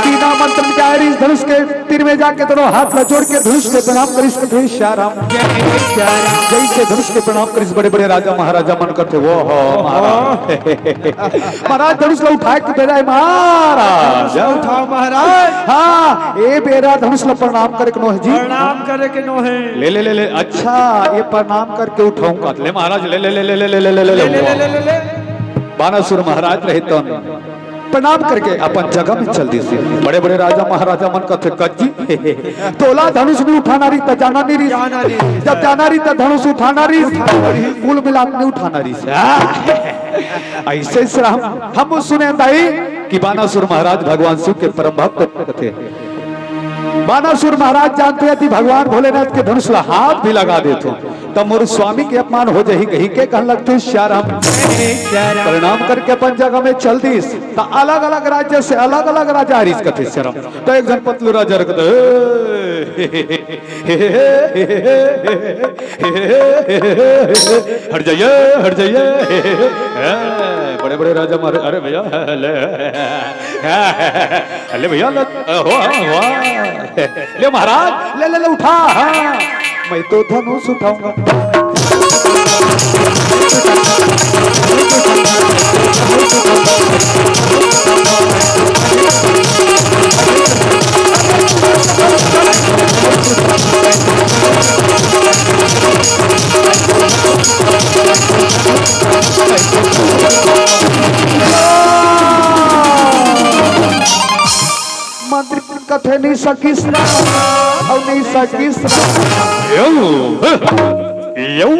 बिना आमंत्रण के आए रिहिस, धनुष के तीर में जाके दोनों हाथ ला जोड़ के धनुष के प्रणाम करिस कथे श्री राम। जइसे धनुष के प्रणाम करिस बड़े बड़े राजा महाराजा मन कथे वो हो महाराज। महाराज धनुष ला उठाए के बेरा हे महाराज। उठाओ महाराज। हाँ, ए बेरा धनुष ला प्रणाम करे के नोहे जी। प्रणाम करे के नोहे। ले, ले, ले, ले। अच्छा, ये प्रणाम करके उठाऊंगा। ले महाराज, ले, ले, ले। बानासुर महाराज रहे तन प्रणाम करके अपन जगह में चल दिस। बड़े बड़े राजा महाराजा मन कथे कज्जी, तोला धनुष नइ उठाना रिहिस त जाना नइ रिहिस। जाना नइ रिहिस। जब जाना रिहिस त धनुष उठाना रिहिस। कुल मिला के नइ उठाना रिहिस। अइसे श्री राम, हम सुने दाई कि बानासुर महाराज भगवान शिव के परम भक्त थे। बानासुर महाराज जानथे यदि भगवान भोलेनाथ के धनुष ला हाथ भी लगा देथों, त मोर स्वामी के अपमान हो जाही कहिके कहन लगथे श्री राम। प्रणाम करके अपन जगह में चल दिस, त अलग-अलग राज्य से अलग-अलग राजा आरिस कथे श्री राम। त एक झन पतलू राजा रखत हट जाइए, हट जाइए। बड़े बड़े राजा मारे, अरे भैया, ले, ले भैया, ले, हो, हो। ले महाराज, ले, ले, ले, उठा, हाँ। मैं तो धनुष उठाऊंगा। मंत्री कथे नइ साकिस राम, अउ नइ साकिस राम। यौ, यौ, यौ,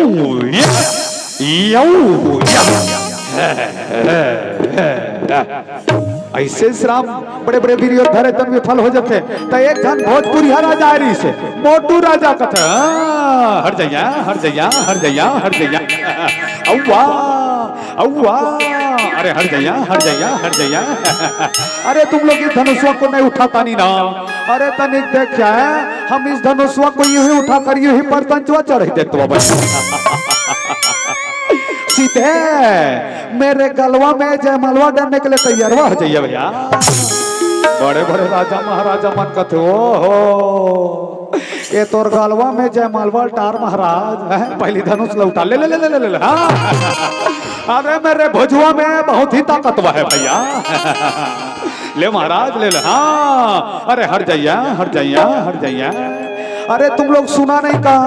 यौ। अइसे श्री राम बड़े बड़े वीर योद्धा रहे तन विफल हो जथे। त एक झन भोजपुरिया राजा आरिस, मोटू राजा कथे, हाँ, हट जाइया, हट जाइया, हट जाइया, हट जाइया। अउवा, अउवा, अरे हट जाइया, हट जाइया, हट जाइया। अरे तुम लोग इस धनुषवा को नहीं उठाता नहीं ना। अरे तनिक देख क्या है, हम इस धनुषवा को यूं ही उठा कर यूं ही पर पंचवा चढ़ देते बाबा। सीधे मेरे गलवा में जयमालवा डालने के लिए तैयारवा हो जाइए भैया। बड़े बड़े राजा महाराजा मन कथे, ओ हो, ये तोर गलवा में जयमालवा डार महाराज, हैं? पहली धनुष लौटा, ले, ले, ले, हाँ। अरे मेरे भुजुआ में बहुत ही ताकतवर है भैया। ले महाराज, ले, ले, हाँ। अरे हट जाइया, हट जाइया, हट जाइया। अरे, तुम लोग सुना नहीं का?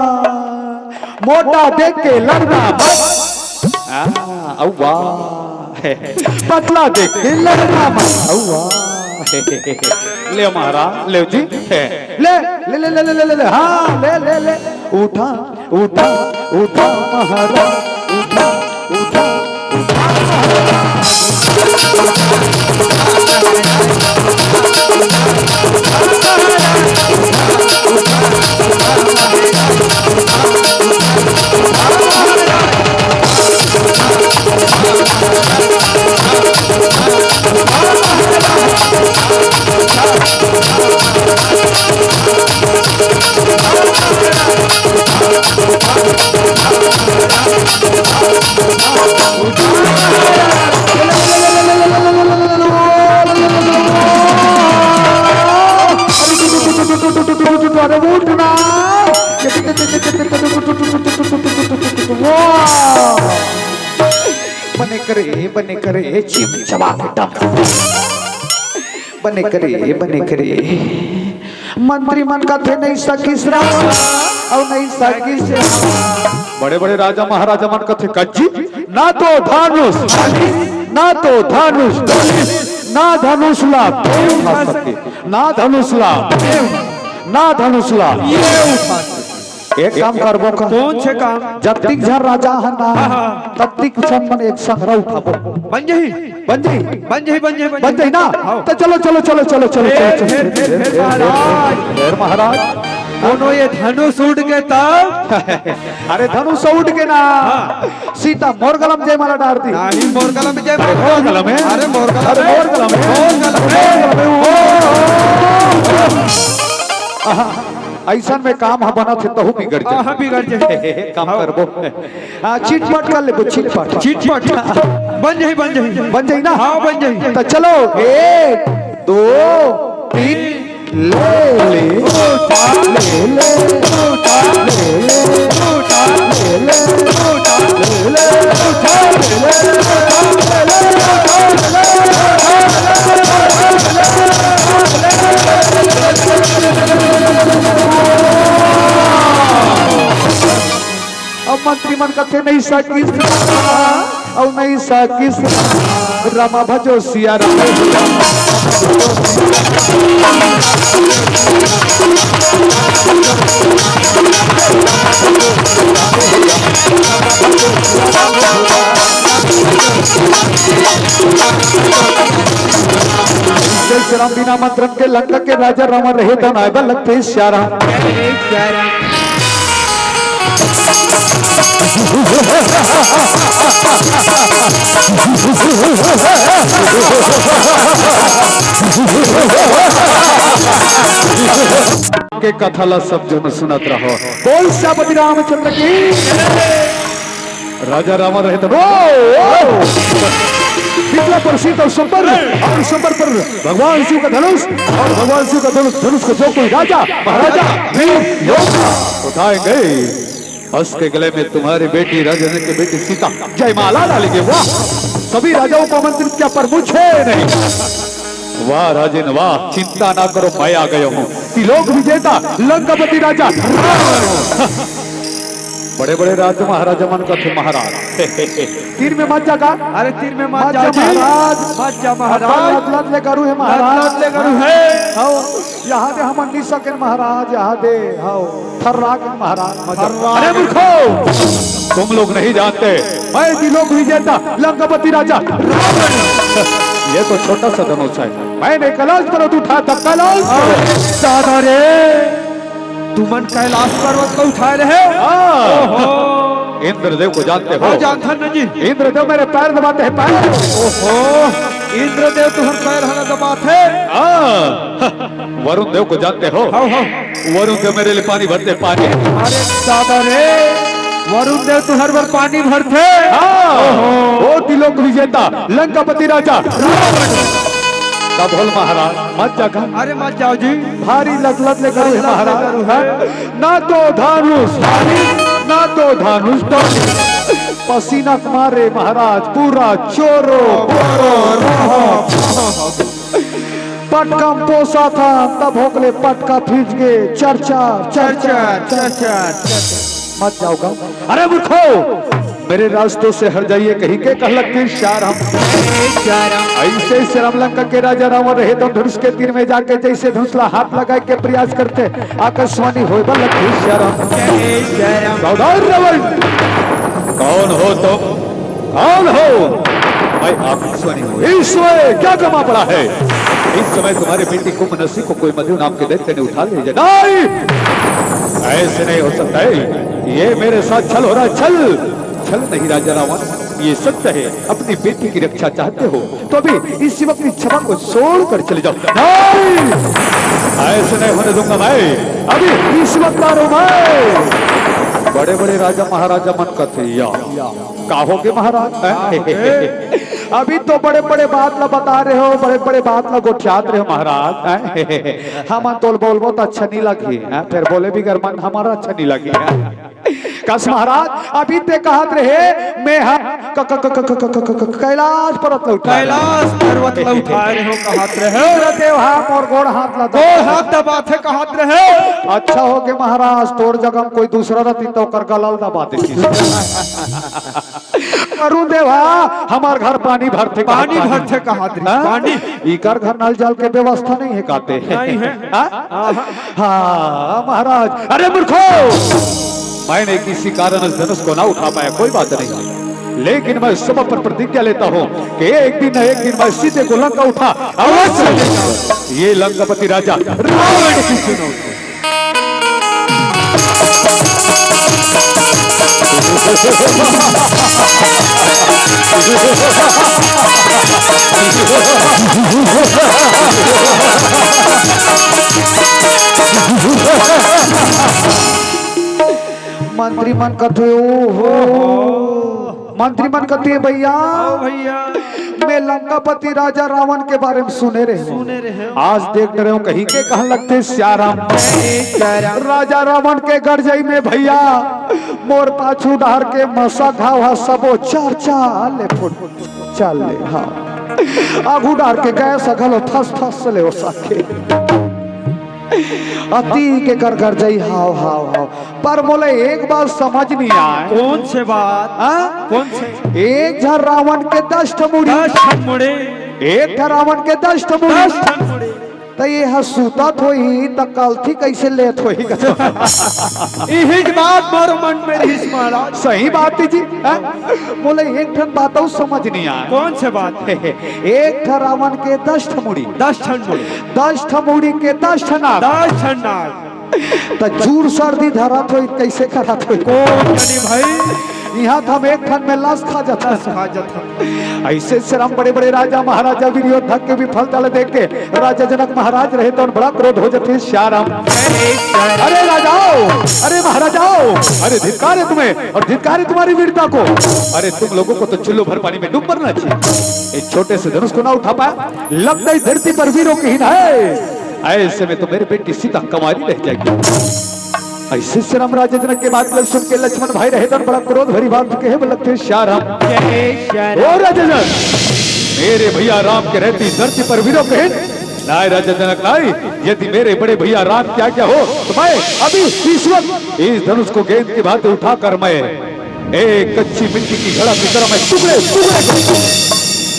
मोटा देख के लड़ना मत। हाँ, अउवा। पतला देख के लड़ना मत। अउवा। ले महाराज, ले जी। ले, ले, ले, ले, ले, ले, ले, हाँ, ले, ले, ले। उठा, उठा, उठा महाराज, उठा, उठा, उठा महाराज। अरे उठ ना। वाह। बने करे, बने करे, चिम चबा के डम। बने करे, बने करे। मंत्री मन कथे, "नहीं सकिस राम, अउ नहीं सकिस।" बड़े बड़े राजा महाराजा मन कथे, "कज्जी, ना तो धनुष, ना तो धनुष, ना धनुष ला, ना धनुष ला, ना धनुष ला।" ये उठा। एक काम करबो का? कौन से काम? जतिक झन राजा हन ना, हाँ, हाँ। ततिक झन मन एक संग रह उठाबो। बन जही। बन जही। बन जही, बन जही, बन बन जही। जही ना? हाँ। तो चलो, चलो, चलो, चलो, चलो, फेर, चलो, फेर, चलो। फेर, फेर, फेर, महाराज। फेर महाराज। कोनो ये धनुष उठ के तब? अरे धनुष उठ के ना। हाँ। सीता मोर गलम जयमाला डार दी। नहीं, मोर गलम जय अरे मोर गलम है। अरे मोर गलम अरे है। मोर गलम है। मोर गलम है। मोर गलम है। ओ, ओ, ओ, ओ। आहा। अइसन में काम ह बनत हे, तहू बिगड़ जाए। हाँ, बिगड़ जाए। काम करबो। हाँ, चिटपट कर लेबो, चिटपट। चिटपट। बन जाही, बन जाही। बन जाही ना? हाँ, बन जाही। तो चलो, एक, दो, तीन, ले, ले, ले, ले, ले, ले, ले, ले, ले, ले, ले, ले, ले, ले, ले। अब मंत्री मन कथे, "नहीं सकिस, अउ नहीं सकिस, रामा भजो सिया राम।" जय श्री राम। बिना मंत्रन के लंका के राजा रावण रहे धन आय बल लगथे सिया राम। के कथा ला सब जन सुनत रहो। बोल सियापति रामचंद्र की। राजा रावण रहे धन, ओ, ओ। पिपला पर सीता संबर और संबर पर भगवान शिव का धनुष और भगवान शिव का धनुष, धनुष को जो कोई राजा, महाराजा, वीर, योद्धा उठाएंगे। हंस के गले में तुम्हारी बेटी, राजा की बेटी सीता जयमाला डालेंगे। वाह, सभी राजाओं को आमंत्रित किया, पर मुझे नहीं। वाह राजन वाह, चिंता ना करो, मैं आ गया हूँ, त्रिलोक विजेता लंकापति राजा। बड़े बड़े राज महाराजा मन कथे महाराज। तीर में मत जा का? अरे तीर में मत मत जा जा जी। महाराज। मत जा महाराज। लत लत ले गरु हे महाराज। लत लत ले गरु हे। हव, यहाँ दे हमन नी सकेन महाराज, यहाँ दे। हव, थर्रा के महाराज मत जा। थर्रा। अरे मूर्खो, तुम लोग नहीं जानते, मैं त्रिलोक विजेता लंकापति राजा रावण। ये तो छोटा सा धनुष है, मैंने कैलाश पर्वत उठाया था, कैलाश पर्वत। दादा रे, तुमन कैलाश पर्वत को उठाए रहे? हाँ। ओहो। इंद्रदेव को जानते हो? हाँ, जानथन ना जी। इंद्रदेव मेरे पैर दबाते हैं, पैर। ओहो, इंद्रदेव तुहर पैर हला दबात हे। हाँ। वरुण देव को जानते हो? हाँ, हाँ। वरुण देव मेरे लिए पानी भरते हैं, पानी। अरे दादा रे, वरुण देव तुहर बर पानी भरथे। हाँ। ओहो। ओ त्रिलोक विजेता लंकापति राजा रावण। का बोल महाराज, मत जा का? अरे मत जाओ जी। भारी लत लत ले गरु हे लत लत ले महाराज। गरु हे। ना तो धनुष, ना तो धनुष, पसीना के मारे महाराज पूरा चोरो। पटका म पोसा था, तब होकले पटका फिज गे। चर चर, चर चर, चर चर, चर चर। मत जाओ गाँव। अरे मूर्खो, मेरे रास्तों से हट जाइए कहिके कहलक श्याम राम। ऐसे श्याम राम लंका के राजा रावण रहे तो धनुष के तीर में जाके जैसे धनुष ला हाथ लगाए के प्रयास करथे, आकाशवाणी होय बर लगथे श्याम राम। सावधान रावण, कौन हो तुम? कौन हो? मैं आकाशवाणी हूँ। इस समय क्या जमा पड़ा है? इस समय तुम्हारे बेटी कुंभ नसी को कोई मधु नाम के दैत्य ने उठा ले जा। नहीं, ऐसे नहीं हो सकता है। ये मेरे साथ छल हो रहा है, छल। छल नहीं राजा रावण, ये सत्य है। अपनी बेटी की रक्षा चाहते हो तो अभी इसी वक्त इस सभा को छोड़ कर चले जाओ। नहीं, ऐसे नहीं होने दूंगा मैं। अभी इस वक्त आ रहा हूँ मैं। बड़े बड़े राजा महाराजा मन कथे या। का होगे महाराज? अभी तो बड़े बड़े बात ला बता रहे हो, बड़े बड़े बात ला गोठियात रहे हो महाराज। हमन तोल बोलबो तो अच्छा नहीं लगी, फिर बोले बिगर मन हमारा अच्छा नहीं लगी। कस महाराज, अभी ते कहत रहे, मैं हा क-, क-, क-, क-, क-, क-, क-, क-, कैलाश पर्वत ला उठा रहे। कैलाश पर्वत ला उठा रहे हो कहत रहे। तेरा देव हा मोर गोड़ हाथ ला गोड़ हाथ दबाथे कहत रहे। अच्छा होगे महाराज, तोर जगह म कोई दूसरा रहती तो ओकर गला ल दबा देती। अरुण देव हा, हमार घर पानी भरथे कहत पानी रहे। भरथे कहत रहे। हाँ? पानी। इकर घर नल जल के व्यवस्था नहीं है कहते। नहीं है। हाँ? हाँ, महाराज। अरे मूर्खो, मैंने किसी कारणवश धनुष को ना उठा पाया, कोई बात नहीं, लेकिन मैं इस सभा पर प्रतिज्ञा लेता हूँ कि एक दिन न एक दिन मैं सीते को लंका उठा अवश्य लेकर ये लंकापति राजा रावण की सुनो। मंत्री मन कथे, "ओहो।" मंत्री मन कथे, "भैया, हाँ भैया। मैं लंकापति राजा रावण के बारे में सुने रहे हूँ। सुने रहे हूँ। आज देख रहे हूँ कहिके कहन लगथे श्याम राम।" श्याम राम। राजा रावण के गरजई में भैया, मोर पाछू डार के मसा घाव हा सबो चर चर ले फुट, चल ले, हाँ। आगू डार के गैस घलो फस फस ले ओ सखे। अति के कर गरजई हाव, हाव, हाव। पर मोला एक बात समझ नहीं आए। कौन से बात? हाँ? कौन से? एक झन रावण के दस ठन मुड़ी। दस ठन मुड़ी। एक झन रावण के दस ठन मुड़ी। दस ठन मुड़ी। त ये ह सुतत होही, त कलथी कैसे लेत होही? इही बात मोर मन में रहिस महाराज। सही बात है जी, हाँ? मोला एक ठन बात अउ समझ नहीं आए। कौन से बात? एक ठन रावण के दस ठन मुड़ी। दस ठन मुड़ी। दस ठन मुड़ी के दस ठन नाक। दस ठन नाक। त चूर सर्दी धरत होही, कैसे करत होही? कौन जानी भाई? इहाँ त हम एक ठन में लस खा जाथन। लस खा जाथन। ऐसे श्याम राम बड़े-बड़े राजा महाराजा वीर योद्धा के विफलता ल देख के राजा जनक महाराज रहे तो बड़ा क्रोध हो जाथे श्याम राम। अरे राजाओ, अरे महाराजाओ, अरे धिक्कार है तुम्हें और धिक्कार है तुम्हारी वीरता को। अरे तुम लोगों को तो चुल्लू भर पानी में डूब मरना चाहिए। एक छोटे से धनुष को ना उठा पाया, लगता है धरती पर वीरों की हीन है। ऐसे में तो मेरी बेटी सीता कंवारी रह जाएगी। ऐसे श्याम राम राजा जनक के बात ल सुन के लक्ष्मण भाई रहे तो बड़ा क्रोध भरी बात कहे, बोलत हे श्याम राम। जय श्याम राम। ओ राजा जनक, मेरे भैया राम के रहती धरती पर वीरों के हीन नाय राजा जनक नाय। यदि मेरे बड़े भैया राम की आज्ञा हो तो मैं अभी इस वक्त इस धनुष को गेंद की भांति उठाकर मैं एक कच्ची मिट्टी की घड़ा की तरह मैं टुकड़े टुकड़े कर दूं।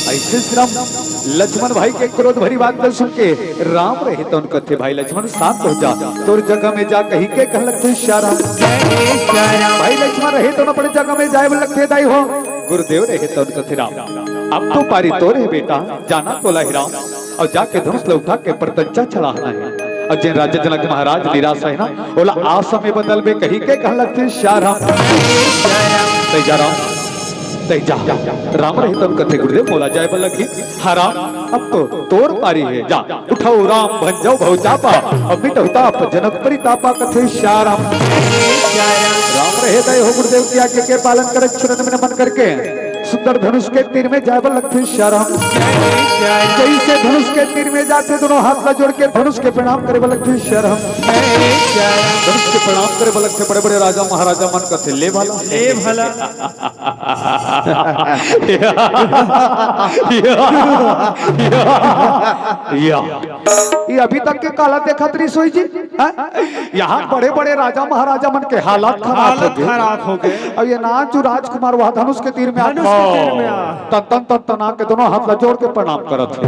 ऐसे श्याम राम लक्ष्मण भाई के क्रोध भरी बात ल सुन के राम रहे तो उनका थे, भाई लक्ष्मण शांत हो जा, तोर जगह में जा कहिके कहलक थे श्याम राम। भाई लक्ष्मण रहे तो अपने जगह में जाए बोलक थे दाई हो, गुरुदेव रहे तो उनका थे राम। अब तो पारी तोर हे बेटा, जाना तोला ही राम। अउ जाके धनुष ल उठा के परतंचा चढ़ाना हे। अउ जेन राजा जनक महाराज निराश हे ना, ओला आशा में बदलबे कहिके कहलक थे श्याम राम। तै जा राम, तै जा। राम रहे तब कथे गुरुदेव मोला जाय बर लगही। हाँ राम, अब तो तोर पारी हे, जा। उठव राम भंजव भव चापा, अउ मिटव ताप जनक परितापा कथे श्याम राम। राम रहे दय हो गुरुदेव की आज्ञा के पालन करत चरण में नमन करके सुंदर धनुष के तीर में जाए बर लगथे सियाराम। जैसे धनुष के तीर में जाथे, दोनों हाथ ला जोड़ के धनुष के प्रणाम करे बर लगथे सियाराम। धनुष के प्रणाम करे बर लगथे। बड़े बड़े राजा महाराजा मन कथे, "ले भला, ले भला।" या। ये अभी तक के काला देखत रहिस होही जी? हाँ? यहाँ बड़े-बड़े राजा महाराजा मन के हालत खराब हालत हो गए। खराब हो गए। अब ये नानचु राजकुमार वह धनुष के तीर में धनुष के तीर में आ। तन तन तन तना के दोनों हाथ ला जोड़ के प्रणाम करत हे।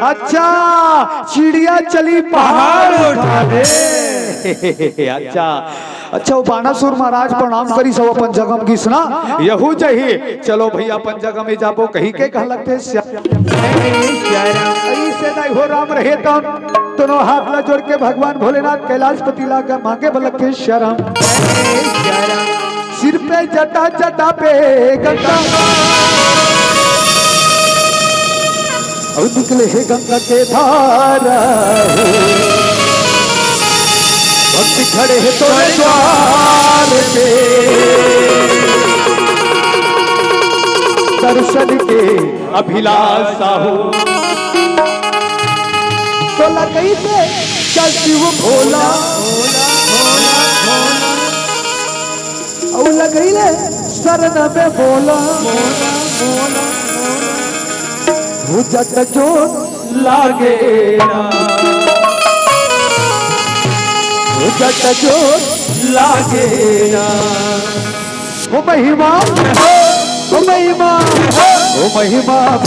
अच्छा, चिड़िया चली पहाड़ पहाड़ उठा उठा ले। अच्छा, अच्छा, वो बाणासुर महाराज प्रणाम करिस, सब अपन जगह म गिस ना, यहू जही, चलो भैया, अपन जगह में जाबो, कही के कहा लगथे, श्या-, ऐसे नहीं हो राम रहे तन, दोनों हाथ ला जोड़ के भगवान भोलेनाथ कैलाशपति ला ग-, मांगे बर लगथे, सियाराम। सिर पे जटा, जटा पे गंगा। अउ निकले हे गंगा के धारा हो। भक्त खड़े हे तोरे द्वार पे। दर्शन के अभिलाषा हो। तो लगई से शिव भोला। अउ लगई ले शरण में बोला। हो जट जो लागे ना। हो जट जो लागे ना। हो महिमा, हो महिमा, हो महिमा।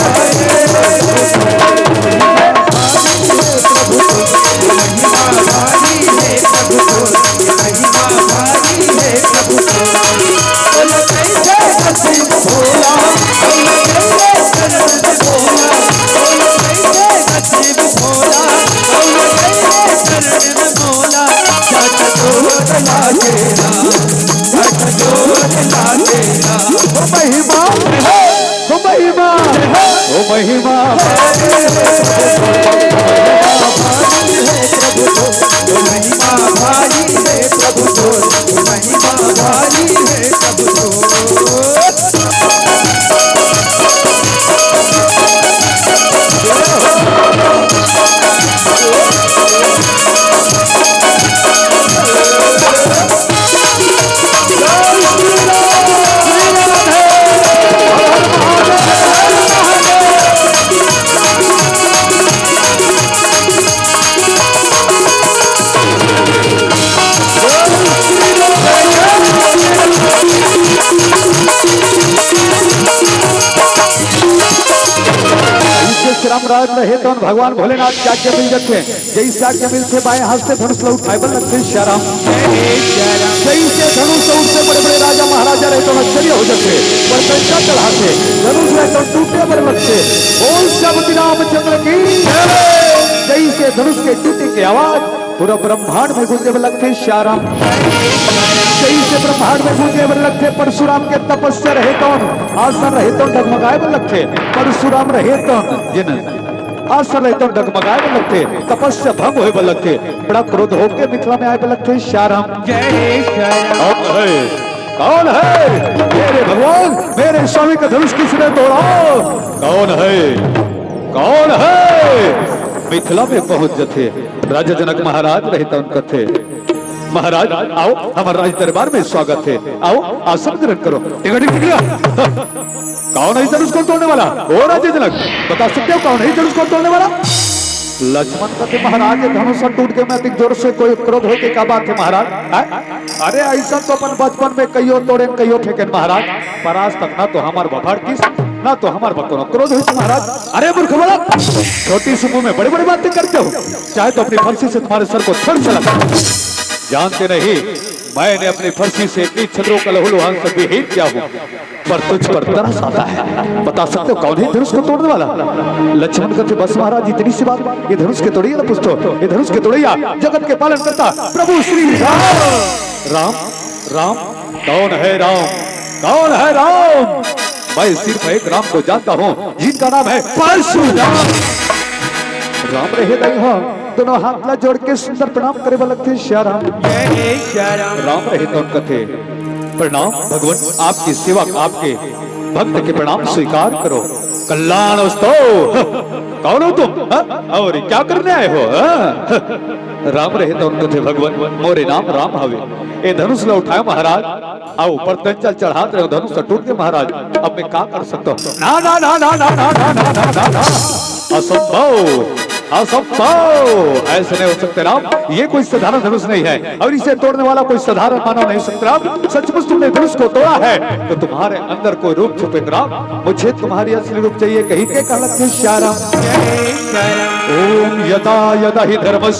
महिमा, ओ महिमा, ओ महिमा। जइसे श्री राम रहे तौन भगवान भोलेनाथ के आज्ञा मिल जाथे। जइसे आज्ञा मिलथे, बाएं हाथ से धनुष ला उठाए बर लगथे, सियाराम। जइसे धनुष ला उठथे, बड़े-बड़े राजा महाराजा रहे तौन आश्चर्य हो जाथे, पर कंचा चढ़ाथे, धनुष रहे तौन टूटे बर लगथे। बोल श्री रामचंद्र की जय। जइसे धनुष के टूटे के आवाज पूरा ब्रह्मांड में गूंजे बर लगथे, सियाराम। जइसे ब्रह्मांड में गूंजे बर लगथे, परशुराम के तपस्या रहे तौन, आसन रहे तौन डगमगाए बर लगथे। परशुराम रहे तौन, जिन आसन रहे तौन डगमगाए बर लगथे, तपस्या भंग होए बर लगथे, बड़ा क्रोध होके मिथिला में आए बर लगथे, सियाराम। जय सियाराम। कौन है? कौन है? मेरे भगवान, मेरे स्वामी का धनुष किसने तोड़ा? कौन है? कौन है? मिथिला में पहुंच जथे। राजा जनक महाराज रहे तौन कथे, "महाराज, आओ, हमर राज दरबार में स्वागत हे, आओ, आसन ग्रहण करो।" Ticket, ticket, ticket. कौन है धनुष को तोड़ने वाला? ओ राजा जनक, बता सकते हो कौन है धनुष को तोड़ने वाला? लक्ष्मण कथे, "महाराज, ये धनुष टूट के मैं अति जोर से कोई क्रोध होके का बात है महाराज? हैं?" अरे, अइसन तो अपन बचपन में कहियो तोड़ेन, कहियो फेंकेन महाराज, पर आज तक ना तो हमर बफाड़ किस, ना तो हमर बर कोनो क्रोध होइस महाराज। अरे मूर्ख बालक, छोटी सी उम्र में बड़ी-बड़ी बातें करते हो, चाहे तो अपनी फरसी से तुम्हारे सर को थड़ से लगा। जानते नहीं, मैंने अपनी फरसी से इतनी छतरों का लहूलुहान से विहीन किया हूँ। पर तुझ पर तरस आता है। बता सकते हो कौन है धनुष को तोड़ने वाला? लक्ष्मण कथे, "बस महाराज, इतनी सी बात, ये धनुष के तोड़ैया ला पूछो, ये धनुष के तोड़ैया, जगत के पालन करता प्रभु श्री राम।" राम, राम, कौन है राम? कौन है राम? मैं सिर्फ एक राम को जानता हूँ, जिनका नाम है परशुराम। राम रहे दई हो, दोनों हाथ ला जोड़ के सुंदर प्रणाम करे बर लगथे, सियाराम। जय सियाराम। राम रहे तौन कथे, "प्रणाम भगवान, आपकी सेवा, आपके भक्त के प्रणाम स्वीकार करो। कल्याण अस्तु। कौन हो तुम? हाँ? और क्या करने आए हो? हाँ? राम रहे तौन कथे भगवान, मोरे नाम राम हवे। ए धनुष ल उठाए महाराज, अउ ऊपर तंचल चढ़ात रहे, धनुष टूट के महाराज, अब मैं का कर सकता हूँ? ना, ना, ना। असंभव, असंभव, ऐसे नहीं हो सकते राम। ये कोई साधारण धनुष नहीं है और इसे तोड़ने वाला कोई साधारण मानव नहीं हो सकता राम। सचमुच तुमने धनुष को तोड़ा है तो तुम्हारे अंदर कोई रूप छुपे राम। मुझे तुम्हारी असली रूप चाहिए, कही के कहलत है श्याम राम। ओम यदा यदा ही धर्मस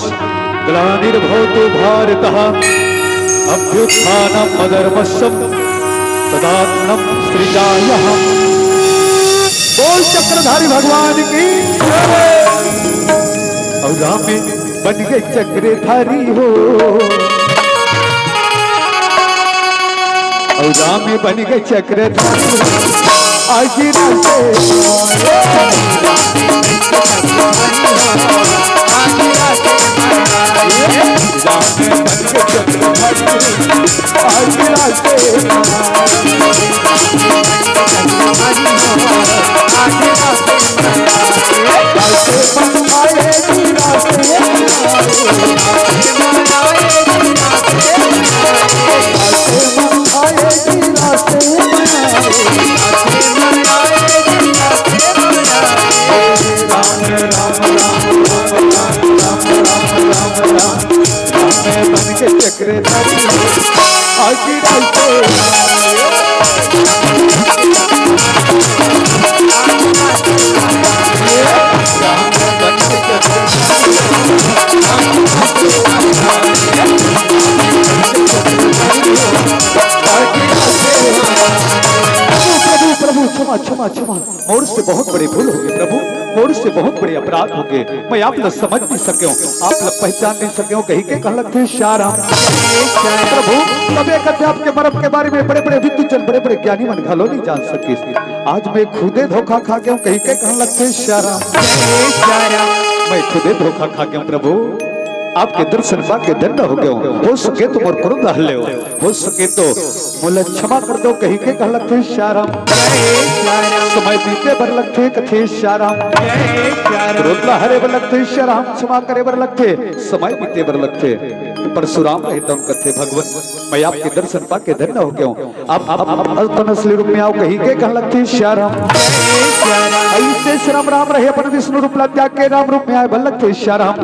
ग्लानिर्भवतु भारतः, अभ्युत्थानम् अधर्मस्य, तदात्मानं सृजाम्यहम्। बोल चक्रधारी भगवान की जय। और राम बन गए चक्रधारी हो, और राम बन गए चक्रधारी हो। आज राम से प्रभु, प्रभु, क्षमा, क्षमा, क्षमा। मोर से बहुत बड़े भूल हो गए प्रभु, मोर से बहुत बड़े अपराध हो गए। मैं आप ला समझ नहीं सके हूँ, आप ला पहचान नहीं सके हूँ, कही के कहलक थे श्याम राम। प्रभु, तबे कथे आपके मरम के बारे में बड़े बड़े विद्वजन, बड़े बड़े ज्ञानी मन घलो नहीं जान सके। आज मैं खुदे धोखा खा गया हूँ, कही के कहलक थे श्याम राम। मैं खुदे धोखा खा गया हूँ प्रभु, आपके दर्शन पाके धन्य हो गया हूँ। हो सके तो मोर क्रोध हर ले हो। हो सके तो मोला क्षमा कर दो, कही के कहलक थे श्याम राम। समय बीते बर लगथे कथे श्याम राम। क्रोध ला हरे बर लगथे श्याम राम, क्षमा करे बर लगथे, समय बीते बर लगथे। परशुराम रहे तौन कथे भगवान, मैं आपके दर्शन पाके धन्य हो गया हूँ। आप, आप, आप अपन असली रूप में आओ, कही के कहलक थे श्याम राम। ऐसे श्याम राम रहे अपन विष्णु रूप ला त्याग के राम रूप में आए बर लगथे श्याम राम।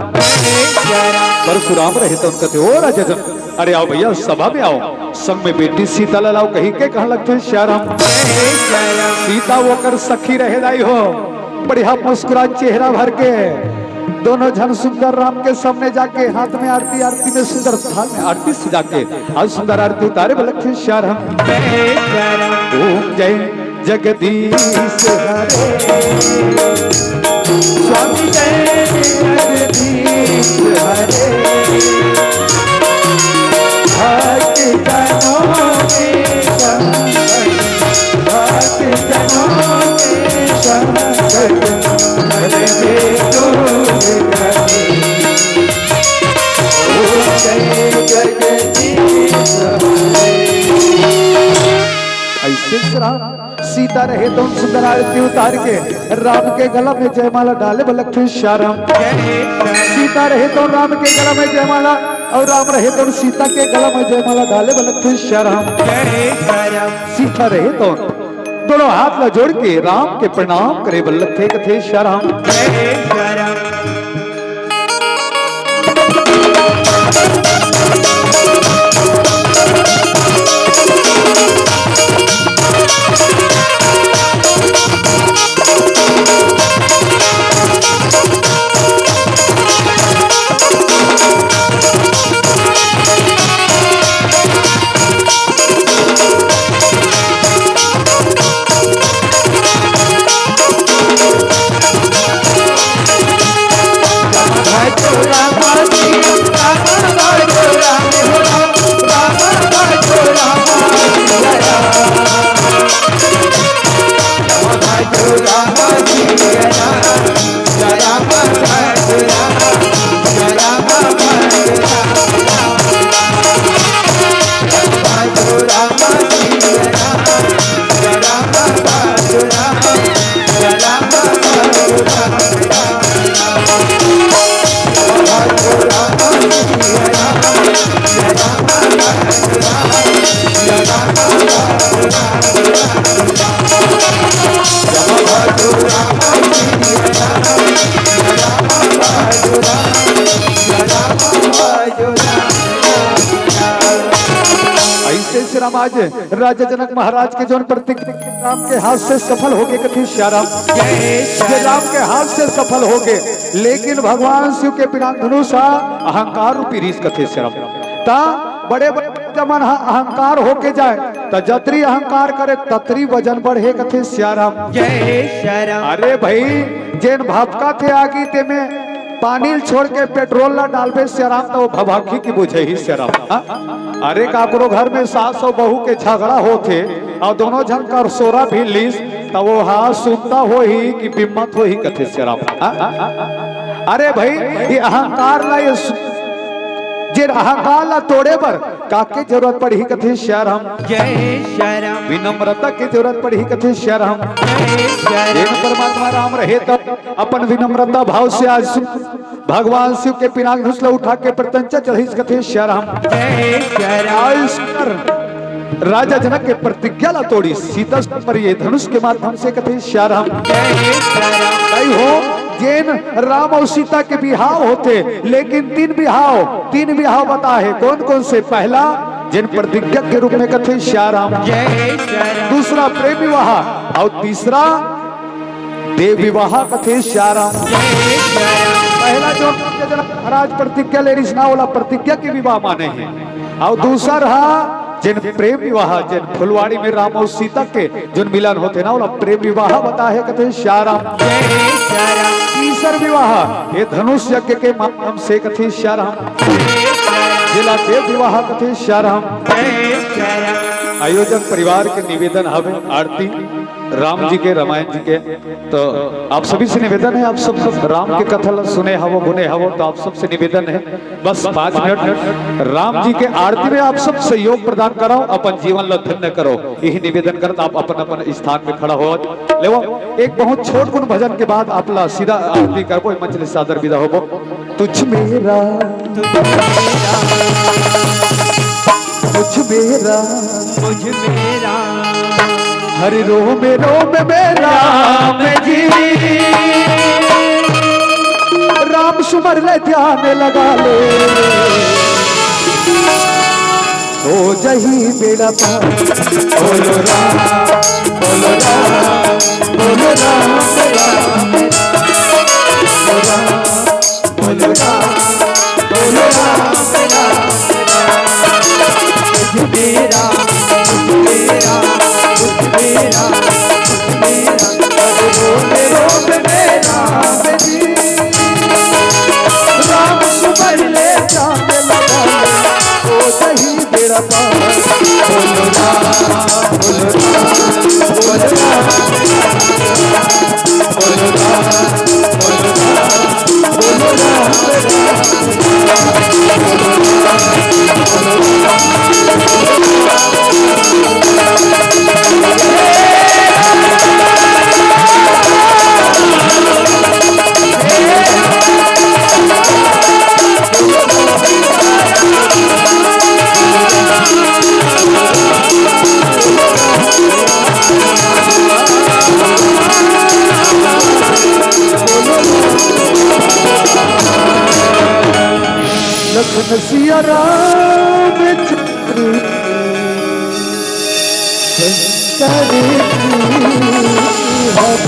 परशुराम रहे तौन कथे, ओ राजा जन, अरे आओ भैया, सभा में आओ, संग में बेटी सीता ला लाओ, कही के कहलक थे श्याम राम। सीता ओकर सखी रहे दाई हो, बढ़िया मुस्कुरा चेहरा भर के, दोनों झन सुंदर राम के सामने जाके हाथ में आरती, आरती में सुंदर थाल में आरती सजा के आज सुंदर आरती उतारे बर लगथे श्याम राम। ओम जय जगदीश हरे। स्वामी जय जगदीश हरे। भक्त जनों के संग, भक्त जनों के संग, मन में दूर कभी। ओ जय जगदीश हरे। ऐसे श्याम सीता रहे तौन सुंदर आरती उतार के राम के गला में जयमाला डाले बर लगथे श्याम राम। सीता रहे तौन राम के गला में जयमाला और राम रहे तौन सीता के गला में जयमाला डाले बर लगथे श्याम राम। सीता रहे तौन दोनों हाथ ला जोड़ के राम के प्रणाम करे बर लगथे, कथे श्याम राम। राम आज राजा जनक महाराज के जोन प्रतिज्ञा राम के हाथ से सफल हो गे कथे सियाराम। ये राम के हाथ से सफल हो गे, लेकिन भगवान शिव के पिनाक धनुष ह अहंकार रूपी रिहिस कथे सियाराम। ता बड़े बड़े जमन ह अहंकार होके जाय, त जतरी अहंकार करे ततरी वजन बढ़े कथे सियाराम। जय सियाराम। अरे भाई, जेन भभका थे आगी ते में पानी ल छोड़ के पेट्रोल ला डालबे सियाराम, त वो भभकी की बुझही सियाराम। हाँ? अरे काकरो घर में सास अउ बहू के झगड़ा होथे अउ दोनों झन कर सोरा भी लिस, त वो हा सुनता होही कि बिम्मत होही कथे सियाराम। हाँ? अरे भाई, ये अहंकार ला, ये सु-, जे अहंकार ला तोड़े बर काके जरूरत पड़ही कथे सियाराम। जय सियाराम। विनम्रता के जरूरत पड़ही कथे सियाराम। जय सियाराम। जेन परमात्मा राम रहे त अपन विनम्रता भाव से आज सु-, भगवान शिव के पिनाक धनुष ला उठा के प्रत्यंचा चढ़िस कथे सियाराम। जय सियाराम। आज कर राजा जनक के प्रतिज्ञा ला तोड़िस सीता पर ये धनुष के माध्यम से कथे सियाराम। जय सियाराम। कई हो जेन राम अउ सीता के बिहाव होथे, लेकिन तीन बिहाव, तीन बिहाव बताहे। कौन कौन से? पहला जेन प्रतिज्ञा के रूप में कथे सियाराम। जय सियाराम। दूसरा प्रेम विवाह अउ तीसरा देव विवाह कथे सियाराम। पहला जो महाराज प्रतिज्ञा ले रिहिस ना, ओला प्रतिज्ञा के विवाह माने हे। अउ दूसर हा जेन प्रेम विवाह, जेन फुलवाड़ी में राम अउ सीता के जोन मिलन होथे ना, ओला प्रेम विवाह बताहे कथे सियाराम। तीसर विवाह ये धनुष यज्ञ के माध्यम से कथे सियाराम। जेला देव विवाह कथे सियाराम। आयोजक परिवार के निवेदन हवे, आरती राम जी के, रामायण जी के, तो आप सभी से निवेदन है, आप सब, सब राम के कथा ला सुने हवो, गुने हवो, तो आप सबसे निवेदन है, बस पाँच मिनट राम जी के आरती में आप सब सहयोग प्रदान करो, अपन जीवन ला धन्य करो, यही निवेदन करत आप अपन अपन स्थान में खड़ा हो लेवो। एक बहुत छोट कुन भजन के बाद आप ला सीधा आरती करबो, मंच ले सादर विदा होबो। तुझ मेरा, तुझ मेरा, तुझ मेरा, हर रोम रोम में राम जी। राम सुमर ले ध्यान लगा ले, हो जही बेड़ा पार। बोलो राम, बोलो राम, बोलो राम, राम, राम, बोलो राम। लखन सिया राम चंद्र शंकर की हर